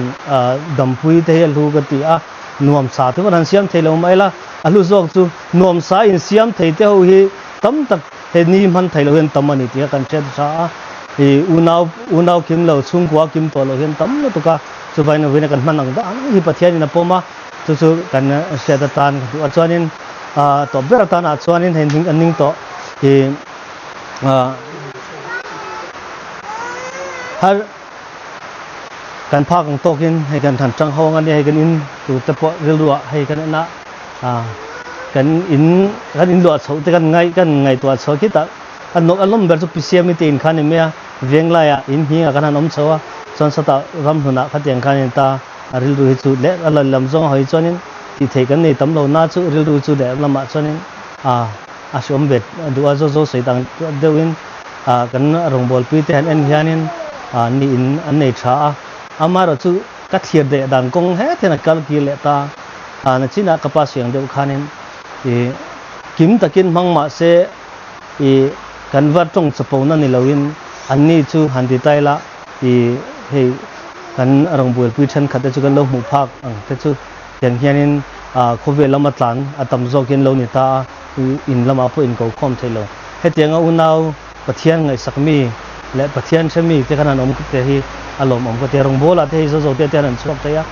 dampui te hi a hlu ka ti a, nuam sa te pawh han siam thei lo mah ila a hlu zawk chu nuam sa insiam thei te ho hi tam tak He ni hman thei lo hian tam a ni tih kha kan hriat tha a, i unau unau kim lo, chhungkua kim tawh lo hian tam lutuk a, chuvain vawiin a kan hman ang dan hi Pathianin a pawm a, chu chu kan hriat atan ka duh a, chuanin ah tawp ber atan ah chuanin hei hming an ning tawh i ah har kan phak ang tawkin hei kan han tang ho ang a nia hei kan in tur te pawh rilru ah hei kan en a. Kan in kan in luah chhoh te kan ngaih kan ngaihtuah chhoh khitah a nawk a lawm ber chu Pisiami te in kha a ni mai a, Venglaiah in hmingah kan han awm chho a, chuan sawtah ramhlunah khatiang khan in ta a rilru hi chu leh a lam zawng a hawi chuanin tih theih kan nei tam lo na chu rilru chu leh lamah chuanin a a hreawm ve duh a, zo zo sawi dang deuhin a kan rawngbawlpui te han en hianin a ni in an nei tha a, amaherawh chu ka thlir deh dan kawng het hian a kal kir leh ta. A na chinah ka pa siang deuh khanin i kim takin hmang mah se i kan va tawng chapona ni loin anni chu han ti ta ila i hei kan rawngbawlpui thenkhat te chu kan lo hmuh phak ang te chu tiang hianin khawvel lama tlan a tam zawkin lo ni ta a, in lamah pawh in ko khawm thei lo. Hetianga unau Pathian ngaihsak mi leh Pathian hre mi te khan an awm te hi a lawmawm ka ti a, rawngbawlah te hei zo zo te te hian an chhuak thei a,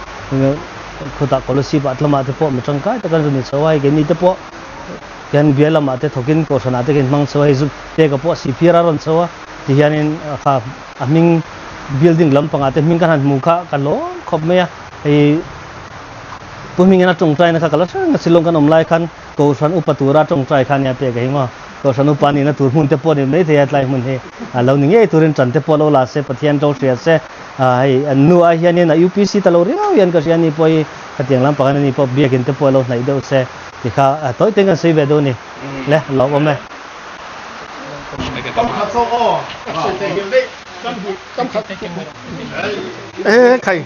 khutah Kolasib ah tlawmah te pawh mi tangkai tak an rawn ni chho a, hei keini te pawh hian bial lamah te thawkin kohhranah te kan hmang chho a, hei zu te ka pawh sihphir a rawn chho a ti hianin kha a hming building lampangah te hming kan han hmu kha ka lawm khawp mai a, hei pu hmingin a tawngtaina kha ka la hre reng a, Shillong kan awm lai khan kohhran upa tura tawngtai kha nia pek a hi maw. Kohhran upa nihna tur hmun te pawh ni mai thei a, tlai hmun hi a lo ni ngei turin ṭan te pawh lo la se, Pathian ṭo hria se, hei an nu ai hianin a UPC ta lo riau hian ka hria a ni pawh hi khatiang lam pakhat a ni pawh biakin te pawh lo hnaih deuh se ti kha tawi ten kan sawi ve deuh a ni le lawm awm e. Khai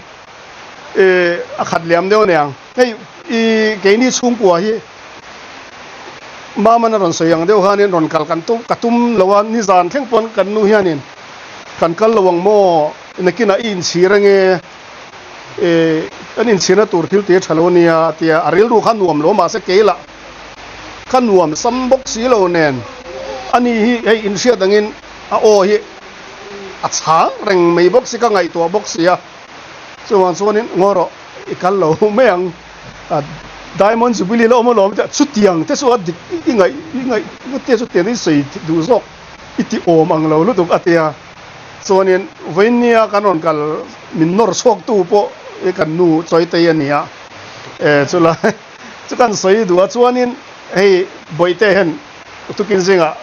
a khat liam deuh aniang hei i keini chhungkua hi Maman a rawn sawi ang deuh khanin rawn kal kan tum ka tum lo a, nizan thleng pawn kan nu hianin kan kal lo ang maw nakinah i inchhir ange eh kan inchhirna tur thil tih a tha lo ania a tia, a rilru kha nuam lo mahse keilah kha nuam sam bawk si lo nen ani hi hei inhriat angin a aw hi a chhang reng mai bawk si ka ngaihtuah bawk si a, chuvang chuanin ngaw rawh i kal lo mai ang. Diamond Jubilee la awm alawm tih chutiang te chu a dik i ngaih i ngaih te chu tiang i sawi duh zawk i ti awm ang lo lutuk a tia chuanin vawinia kan rawn kal min nawr chhuak tu pawh i kan nu Chawitei a ni a e chulai chu kan sawi duh a chuanin hei Bawihte hian tukin zingah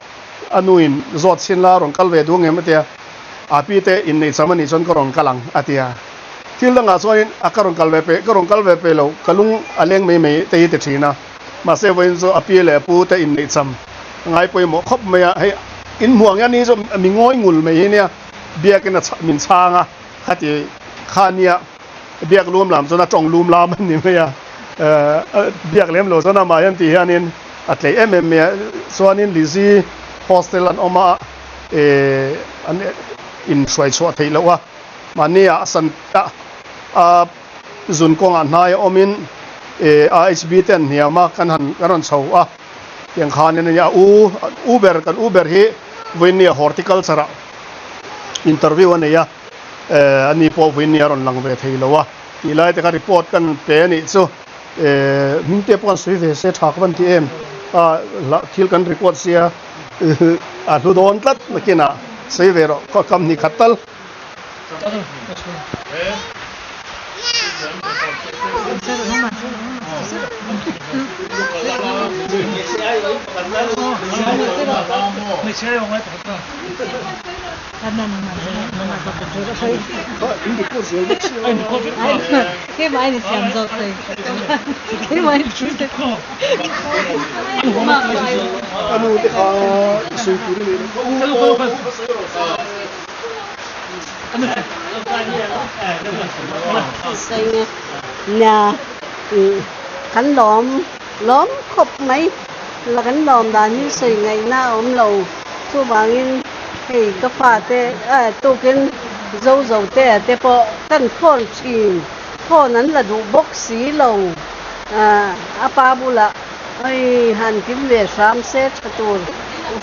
a nuin zawt chhin la rawn kal ve duh ang em a tia a pi te inneih cham a nih chuan ka rawn kal ang a tia. Thil dangah chuanin a ka rawn kal ve pe, ka rawn kal ve pe lo, ka lung a leng mai mai te hi ti thin a. Mahse vawiin chu a pi leh a pu te inneih cham a ngai pawimawh khawp mai a, hei in hmuh ang hian ni chu mi ngawi ngul mai hi nia, biakin a min chhang a, khati kha nia biak lum lam chuan a tawng lum lam a ni mai a, biak lem lo chuan amah hian ti hianin a tlei em em mai a, chuanin Lizzy. Hostel an awm a an inhruai chhuah theih loh a, mahni ah a san a a zun kawngah hnai a awmin AHB te an hniam a kan han kan rawn chho a tiang khanin a nia u u ber kan u ber hi vawiinnia horticulture ah interview a nei a ani pawh vawiinnia a rawn lang ve thei lo a tih lai te kha report kan pe a nih chu. Hming te pawh an sawi ve se tha ka van ti em a thil kan record sia a hlu dawn tlat nakinah sawi ve rawh ka kam hnih khat tal. Ka nu te kha i sawi tur i nei lo ka u aw ka u kha sawi rawh sa. Nia kan lawm lawm khawp mai la kan lawm dan hi sawi ngaihna a awm lo chuvangin hei ka fate tukin zo zo te te pawh kan phone thin phone an la duh bawk si lo a pa bulah hei han kim ve hram se tha tur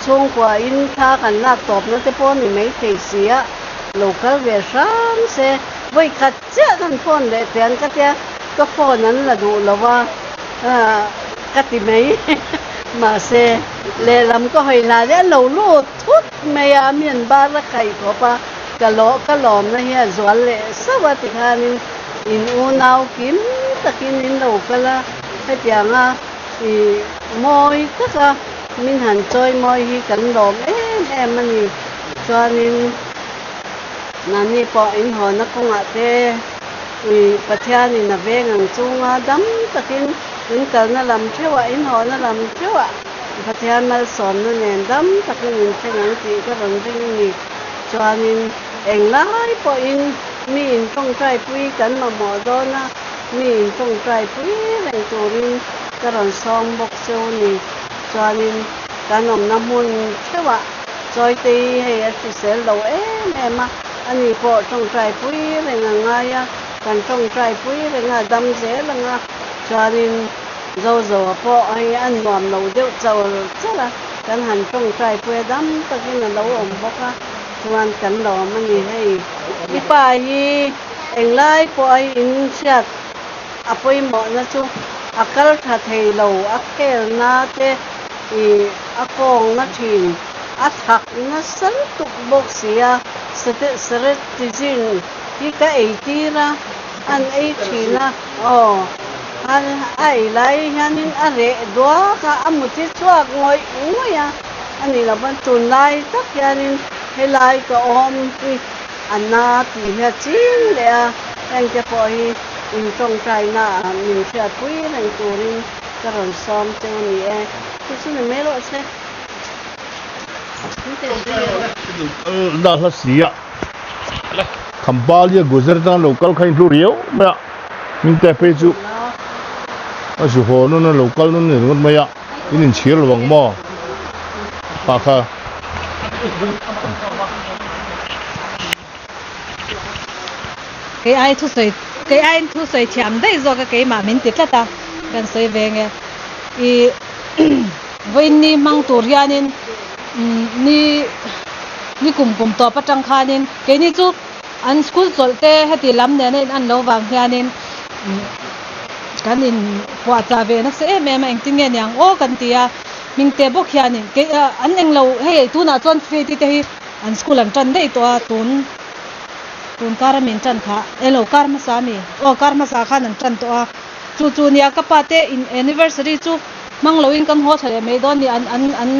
chhungkua in thla kan lak tawpna te pawh a ni maithei si a lo kal ve hram se vawikhat chiah kan phone leh teh ang ka tia ka phone an la duh lo a ka ti mai mahse lehlam ka hawi hla leh a lo lut thut mai a mi an bar a khaih khawp a ka lawh ka lawmna hi a zual leh sauh a tikhanin in unau kim takin in lo kal a hetianga ih mawi taka min han chawi mawi hi kan lawm em em a ni chuanin mahni pawh in hawnna kawngah te Ui, Pathianin a veng ang chunga dam takin in kalna lam theuhah, in hawhna lam theuhah Pathian malsawmna nen dam takin in thleng ang tih ka rawn ring ni. Chuanin englai pawhin mi in tawngtaipui kan mamawh dawn a, mi in tawngtaipui reng turin ka rawn sawm bawk cheu ni. Chuanin kan awmna hmun theuhah Chawitei hei a hrisel lo em em a, Ani pawh tawngtaipui reng a ngai a, kan tawngtaipui reng a, dam zel ang a, chuanin Zozoa pawh hei a nuam lo deuh chauh chauh a, kan han tawngtaipui a, dam takin a lo awm bawk a, chuan kan lawm a ni hei. I pa hi englai pawh a in hriat a pawimawhna chu a kal tha thei lo, a khelna te ih a kawngna thin. A thak nasa lutuk bawk si a, Ceretizine hi ka ei tir a, an ei thin a, aw a ei lai hianin a reh duak a, a muthi chhuak ngawih ngawih a, a ni lo pawn tunlai tak hianin helai ka awm hi a na tih hi a ching leh a, hengte pawh hi in tawngtaina ah min hriatpui reng turin ka rawn sawm cheu a ni e, chu chu ni mai rawh se. Na hla si a Khambalia Gujarat atanga lo kal kha in hlu riau mai a min te phei chu a zu haw nawn a lo kal nawn a ni ringawt mai a in inchhir lo ang maw pa kha. Kei ai thusawi kei aiin thusawi thiam daih zawk a keimah min ti tlat a kan sawi ve nge i vawiin hmang tur hianin ni ni kum kum tawp atang khanin keini chu an school chawlh te heti lam nena in an lo vang hianin kan in puahchah ve nasa em em a engtin nge niang aw kan ti a hmingte bawk hianin kei an englo hei tunah chuan fate te hi. An school an tan daih tawh a, tun tun kar a min tan kha, elo kar hmasa a mi, aw kar hmasa khan an tan tawh a, chu chu nia ka pa te in anniversary chu hmang loin kan haw thla leh mai dawn ni, an an an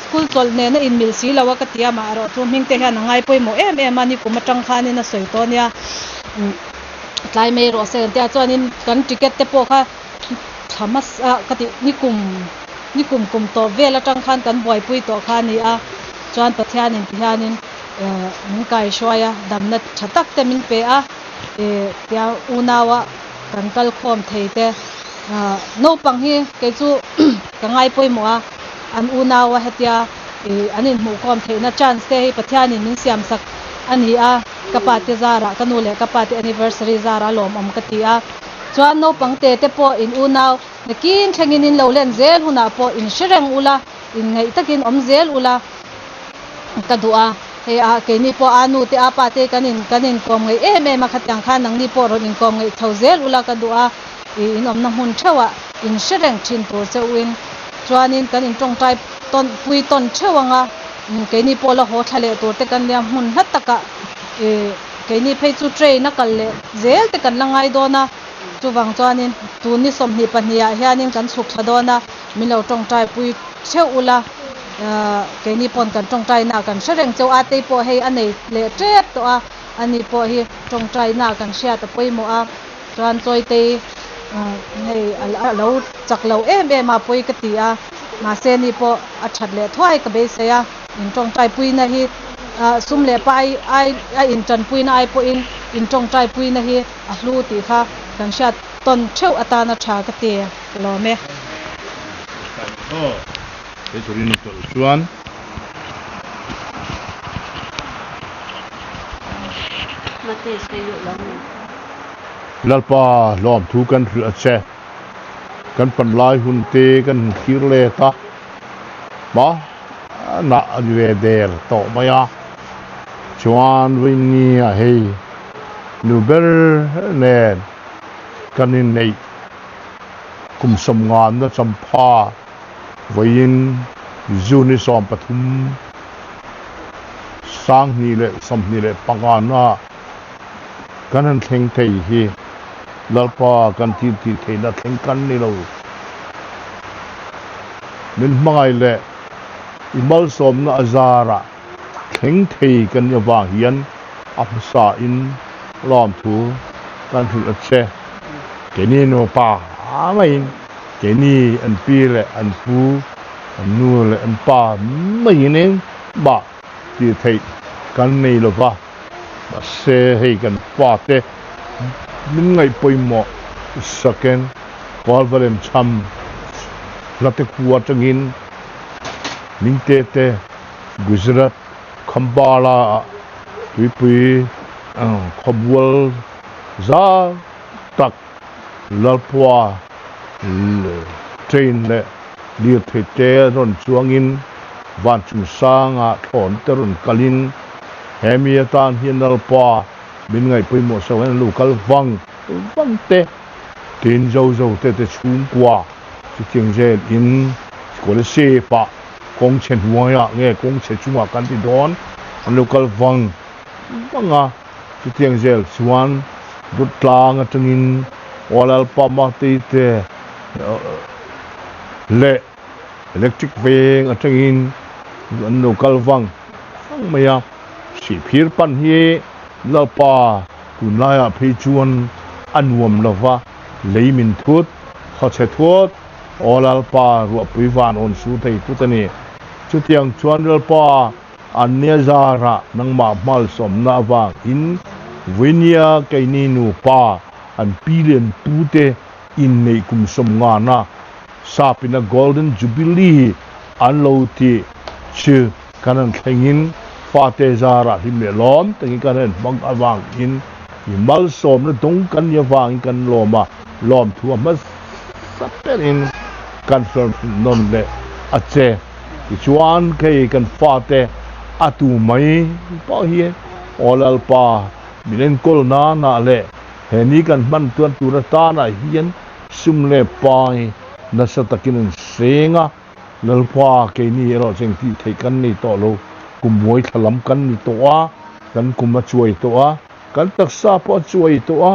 school chawlh nena in mil si lo a ka ti a, mah erawh chu hming te hian a ngai pawimawh em em a, nikum atang khanin a sawi tawh nia, tlai mai rawh se kan tia chuanin kan ticket te pawh kha thla hmasa ka tih nikum nikum kum tawp vel atang khan kan buaipui tawh kha a ni a. Chuan Pathianin ti hianin min kaihruai a, damna tha tak te min pe a, tia unaua kan kal khawm thei te. Naupang hi kei chu ka ngai pawimawh a, an unaua hetia Ih an inhmuhkhawm theihna chance te hi Pathianin min siamsak a ni a, ka pa te zarah ka nu leh ka pa te anniversary zarah lawmawm ka ti a. Chuan naupang te te pawh in unau nakin thlengin in lo len zel hunah pawh in hre reng ula, inngaih takin awm zel ula ka duh a. Hei a keini pawh a nu te a pa te kan in kan inkawm ngeih em em a, khatiang khan nangni pawh rawn inkawm ngeih chho zel ula ka duh a. Ih in awmna hmun theuhah in hre reng thin tur che uin chuanin kan in tawngtai tawn pui tawn theuh ang a, keini pawh la haw thla leh tur te kan nia hmun hla takah ih keini phei chu train a kal leh zel te kan la ngai dawn a, chuvang chuanin tun ni 22 ah hianin kan chhuk thla dawn a, min lo tawngtai pui theuh ula keini pawn kan tawngtai na kan hre reng chauh a, tei pawh hei a nei leh tep tawh a, ani pawh hi tawngtai na kan hriat a pawimawh a. Chuan Chawitei hei a lo chak lo em em a pawi ka ti a, mahse ni pawh a that leh thuai ka beisei a, in tawngtai puina hi sum leh pa ai a in tanpuina ai pawhin in tawngtai puina hi a hlu tih kha kan hriat tawn theuh atana tha ka ti ka lawm e. He turin a tawlh chuan. Lalpa lawmthu kan hrilh a che. Kan pan lai hun te kan han thlir let a, hma nah a ni ve der tawh mai a. Chuan Winnie a hei nu ber nen kan inneih kum 50 na champha Vawiin June 13, 2025 kan han thleng thei hi Lalpa kan thil tih theihna thleng kan ni lo. Min hmangaih leh i malsawmna a zarah thleng thei kan nih avang hian a hmasain lawmthu kan hrilh a che. Keini nupa maiin Keini an pi leh an pu, an nu leh an pa maiin engmah tih theih kan nei lo va, mahse hei kan fate min ngaih pawimawh saken Kalvarem chham hlate khua atangin Mingte te Gujarat Khambala ah tuipui khawbual zau tak Lalpua train leh lirthei te rawn chuangin van chung sangah thlawn te rawn kalin he mi atan hian Lalpa min ngaih pawimawh sa hian lo kal vang vang te tin zo zo te te chhungkua chutiang zel in scholarship ah kawng chhe hnuaiah nge kawng chhe chungah kan ti dawn an lo kal vang vang a. Chutiang zel chuan dawt tlang atangin Walalpama tei te leh electric veng atangin an lo kal vang vang mai a. Sihphir pan hi Lalpa tunlaiah phei chuan a nuam lo va, lei min thut, khawchhe thut, aw Lalpa ruahpui van awn su thei thut a ni. Chutiang chuan Lalpa An nia zarah nangmah hmalsawmna avangin Vuinia keini nupa an pi leh an pute inneih kum 50na sapina Golden Jubilee an lo tih chu kan han thlengin fate zarah hlim leh lawm takin kan han hmang avangin i malsawmna dawng kan ni avangin kan lawm a, lawmthu a hmasa berin kan hrawn nawn leh a che. Tichuan kei kan fate a tu mai pawh hi Aw Lalpa min enkawl nanah leh he ni kan hman tuan tur atanah hian sum leh pai nasa takin an seng a, Lalpa keini erawh chu engtih theih kan nei tawh lo, kum muai thla lam kan ni tawh a, kan kum a chuai tawh a, kan taksa pawh a chuai tawh a,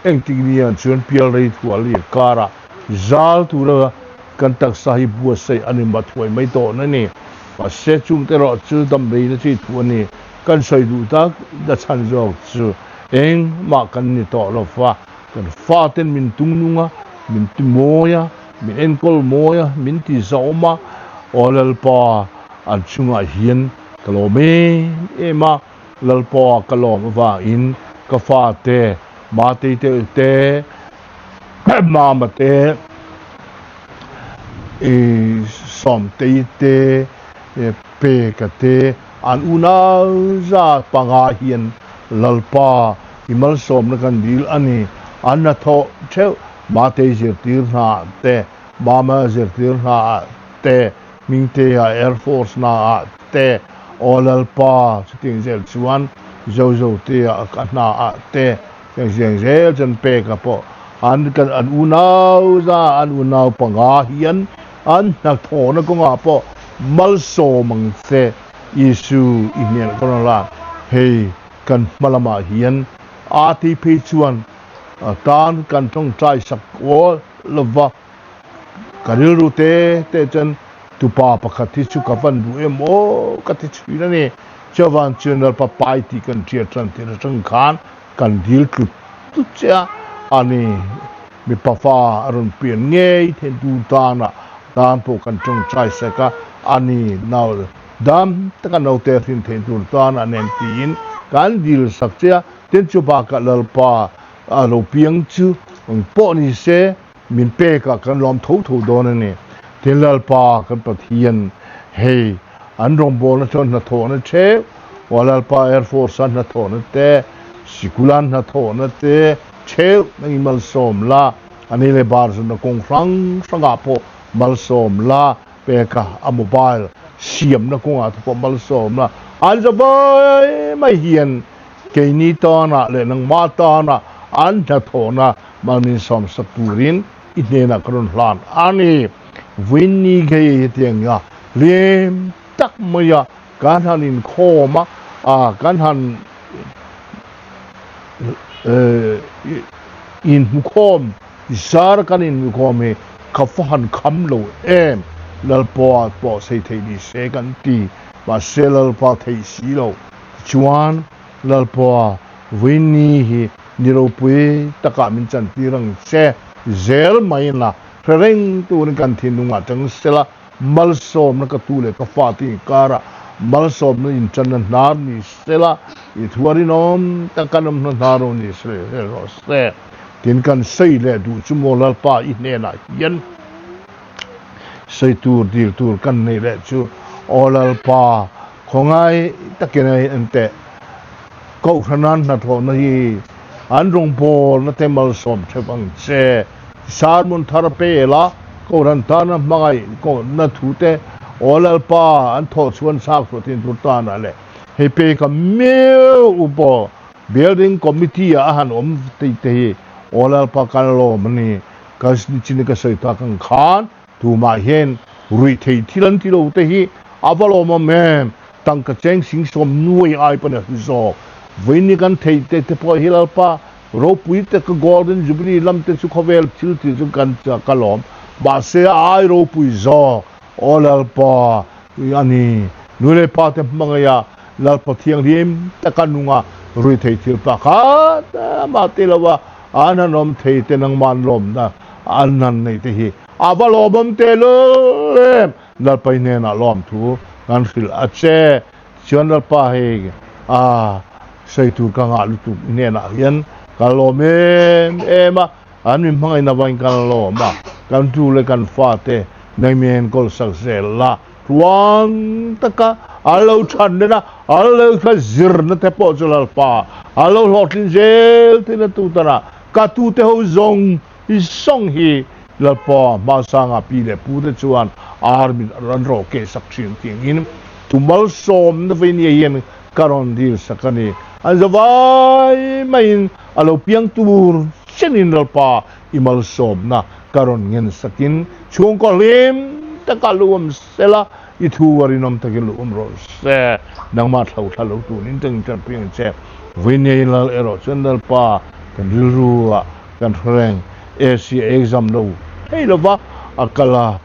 engtik ni ah chuan pial rei thuah leh karah zal tura Kan taksa hi buatsaih a ni mathuai mai tawh na ni. Mahse chungte erawh chu damreina chi thu a ni. Kan sawi duh tak na chhan zawk chu engmah kan ni tawh lo fa. Kan faten min tungnung a, min ti mawi a, min enkawl mawi a, min ti zahawm a, Aw Lalpa an chungah hian ka lawm em em a, Lalpa ka lawm avangin ka fate Matei te te Mama te, i Sawmtei te, Peka te an unau za panga hian Lalpa i malsawmna kan dil a ni. An hnathawh theuh Matei zirtir hna te, Mama zirtir hna ah te, Hmingtea Air Force hna ah te, Aw Lalpa chutiang zel chuan Zozotea ka hna ah te, chutiang zel chuan Peka pawh an kan an unau za an unau panga hian an hnathawhna kawngah pawh malsawm ang che Isu i hmel ka rawn la hei kan hma lamah hian a tih phei chuan tan kan tawngtai sak awl lova ka rilru te te chuan tupa pakhat hi chu ka van duh em aw ka ti chhuin a ni. Chuavang chuan Lalpa pai tih kan hriat tan tir atang khan kan dil tlut tlut che a, ani mipa fa a rawn pian ngei theih tur tana tan pawh kan tawngtai sek a, ani nau dam taka naute hrin theih tur tana nen tiin kan dil sak che a, tin chu bakah Lalpa a lo piang chu eng pawh ni se min pekah kan lawm tho tho dawn a ni. Tin Lalpa kan Pathian hei an rawngbawlna chuan hnathawhna theuh, aw Lalpa Air Force a hnathawhna te, sikula hnathawhna te theuh nangin malsawm la, a ni leh bar zunna kawng hrang hrangah pawh malsawm la, peka a mobile siamna kawngah te pawh malsawm la, an za vai mai hian keini tana leh nangmah tana an hnathawhna malmin sawmsak turin i hnenah ka rawn hlan a ni. Vawiinni ngei hetiang a lem tak maia kan han inkhawm a, kan han inhmukhawm zar kan inhmukhawm hi ka va han kham lo em. Lalpa pawh sei theih ni se kan ti, mahse Lalpa theih si lo. Tichuan Lalpa vawiinni hi ni ropui takah min chantir ang che zel mai na hre reng turin kan thinlungah tang sela malsawmna ka tu leh ka fate inkarah malsawmna intanna hnar ni sela i thuar inawm tak kan awm hna hnar lo ni sela i hre rawh se. Tin kan sawi leh duh chu maw Lalpa i hnenah hian sawi tur dil tur kan neih leh chu aw Lalpa khawngai takin a enteh Kohhranan hnathawhna hi an rawngbawlna te malsawm theuh ang che. Sermon thar pe la, Kohhran tana hmangaih kohna thu te Aw Lalpa an thawh chhuan chhak chhuah thin tur tanah leh hei pe ka miau u pawh Building Committee ah a han awm tih te hi Aw Lalpa kan lawm a ni. Ka nichin ka sawi tak ang khan Tumah hian ruih theih thil an ti lo te hi a va lawmawm em? Tangka cheng sing sawm nuai ai pawn a hlu zawk. Vawiin kan theih te te pawh hi Lalpa ropui te ka Golden Jubilee lam te chu khawvel thil tih chu kan ka lawm. Mahse a ai ropui zawk. Aw Lalpa a ni. Nu leh pa te hmangaih a Lalpa thianghlim taka nunga ruih theih thil pakhat mah ti lo a an han awm thei te nangmah an lawmna an han neih te hi a va lawmawm teh lul em! Lalpa i hnenah lawm thu kan hrilh a che. Tichuan Lalpa hei a sawi tur ka ngah lutuk i hnenah hian ka lawm em em a, an min hmangaihna vain kan lawm a, kan tu leh kan fate nangmi enkawl sak zel la. Tluang taka a lo than nen a, a lo kha zirna te pawh chu Lalpa a lo hlawhtlin zel thin a tutana ka tute ho zawng zawng hi Lalpa hmasanga pi leh pu te chuan army an rawh keh sak thin tiangin tu malsawmna vei nia hian ka rawn dil sak a ni. An zavai maiin a lo piang tur chenin Lalpa I malsawmna ka rawn ngen sakin chhungkaw hlim taka lu awm sela, i thu a rinawm takin lu awm rawh se. Nangmah thlo thla lo tunin teng tan pui ang che. Vawiinei lal erawh chuan Lalpa kan rilru ah kan hre reng. AC a exam lo thei lova a kal a,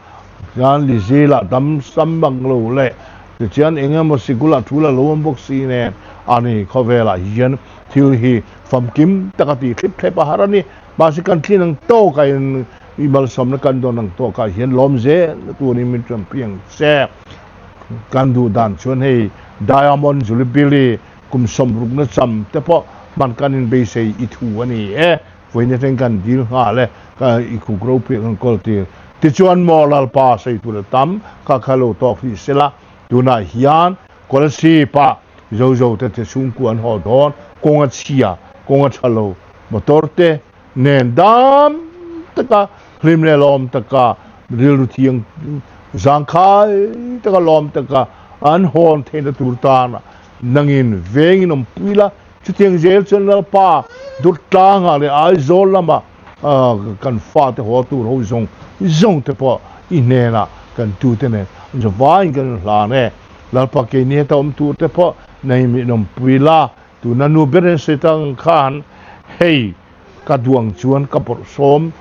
chuan Lizzie-lah dam sam bang lo leh tichuan eng emaw sikul-ah thu la lo awm bawk si nen a ni khawvelah hian thil hi famkim taka tih thlip thlep a har a ni. Mahse kan tlin ang tawkah hian i malsawmna kan dawn ang tawkah hian lawm zel turin min tanpui ang che. Kan duh dan chuan hei Diamond Jubilee kum sawmrukna cham te pawh hman kan inbeisei i thu a ni e. Vawiin atangin kan dil nghal e, ka i khuk ropui a kan kawl tir. Tichuan maw Lalpa sawi tur a tam, kha kha lo tawk hlih sela. Tunah hian Kolasib ah Zozo te te chhungkua an haw dawn, kawng a chhia, kawng a tha lo, motor te nen dam taka hlim leh lawm taka rilru thiang zangkhai taka lawm taka an hawn theihna tur tan nangin vengin awmpui la, chutiang zel chuan Lalpa Durtlangah leh Aizawl lamah kan fate haw tur ho zawng zawng te pawh i hnenah kan tute nen zavaiin kan inhlan e. Lalpa keini heta awm tur te pawh nei min awmpui la, tuna nu ber in sawi tak ang khan hei ka duang chuan ka bawrhsawm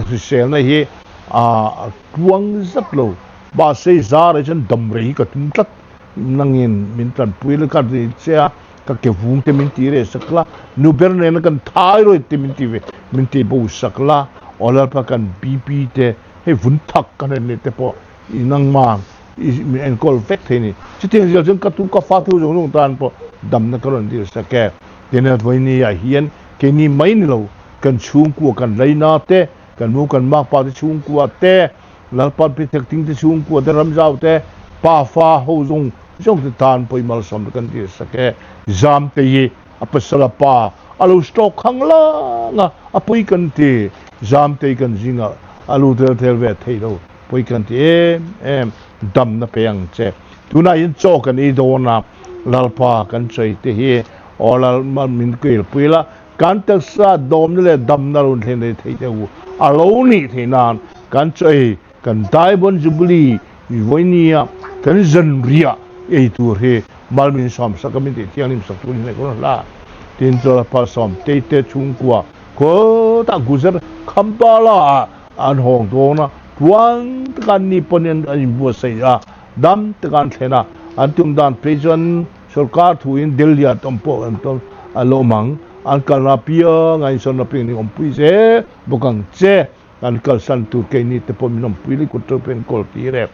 hriselna hi a tluang zat lo, mahse zar ah chuan dam rei hi ka tum tlat, nangin min tanpui la ka ri che a, ka ke vung te min ti reh sak la, nu ber nena kan thyroid te min ti ve min ti bo sak la, aw Lalpa kan BP te hei vun thak kan en leh te pawh I nangmah i min enkawl vek thei ni. Chutiang zir chuan ka tu ka fa thu zawng zawng tan pawh damna ka rawn dil sak e. Tin, vawiini ah hian keini mai ni lo, kan chhungkua kan Laina te, kan nu kan makpa te chhungkua te, Lalpa Pithek Ting te chhungkua te, Ramzau te, pa fa ho zawng zawng te tan pawh i malsawmna kan dil sak e. Zamte hi a pasal a pa a lo stroke khang lang a, a pawi kan ti. Zamte hi kan zingah a lu tel tel ve thei lo. Pawi kan ti em em, damna pe ang che. Tunah hian chaw kan ei dawn a, Lalpa kan sawi te hi aw Lal min kuilpui la, kan taksa dawmna leh damna lo thlen thei thei te u a lo nih theih nan kan chaw ei kan Diamond Jubilee vawinia kan zanriah ei tur hi mal min sawm sak a, min tih thianghlim sak tur hi ka rawn hla. Tin, chaw Lalpa sawm tei te chhungkua khawtah Gujar Khampala ah An hawng dawn a, tluang taka an ni pawn an inbuatsaih a, dam taka an thlen a, an tum dan phei chuan sorkar thuin Delhi ah tawm pawh an tawm a lawm ang, an kalna apiang a insawn apiang nih awmpui zel bawk ang che, an kalsan tur keini te pawh min awmpui leh kut ṭeuh pawh enkawl tir e.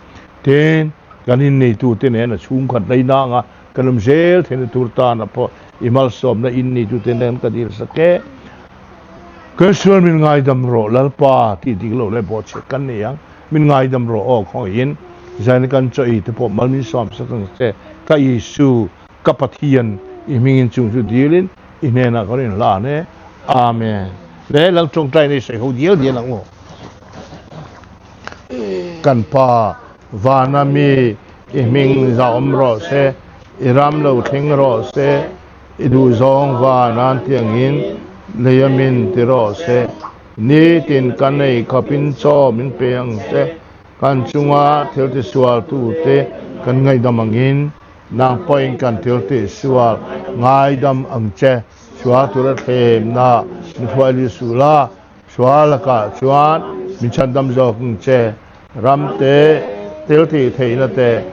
Tin, kan inneitute nen a chhungkhat laina anga kan awm zel theihna tur tana pawh i malsawmna inneitute nen kan dilsak e. Kan sual min ngaidam rawh Lalpa tih dik loh leh bawhchhiat kan nei ang, min ngaidam rawh aw khawngaih in zaina kan chaw ei te pawh mal min sawm sak ang che ka Isu ka Pathian i hmingin chung chu dilin i hnenah ka rawn hlan e Amen. Le lang tawngtai nei sawi ho dial dial ang aw. Kan Pa vana mi i hming zahawm rawh se, i ram lo thleng rawh se, I duhzawng van an tiangin lei a min ti rawh se. Nitin kan ei khapin chaw min pe ang che. Kan chunga thil tisual tute kan ngaihdam angin nang pawhin kan thil tihsual ngaidam ang che. Sual tura thlemna min hruai lut suh la, sual lakah chuan min chhandam zawk ang che. Ram te, thil tih theihna te,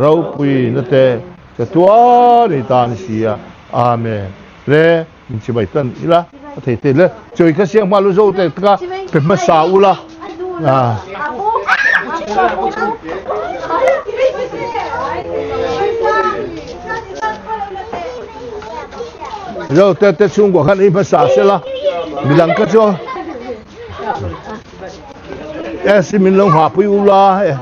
ropuina te, chatuan i tan si a. Amen. Le, min chibai tan ila, a thei thei le. Chawi kha siang hma lu zo te ka pe hmasa ula. Ah. Zo te te chhungkua khan ei hmasa sela, midang kha chu E si min lo nghah pui u la e.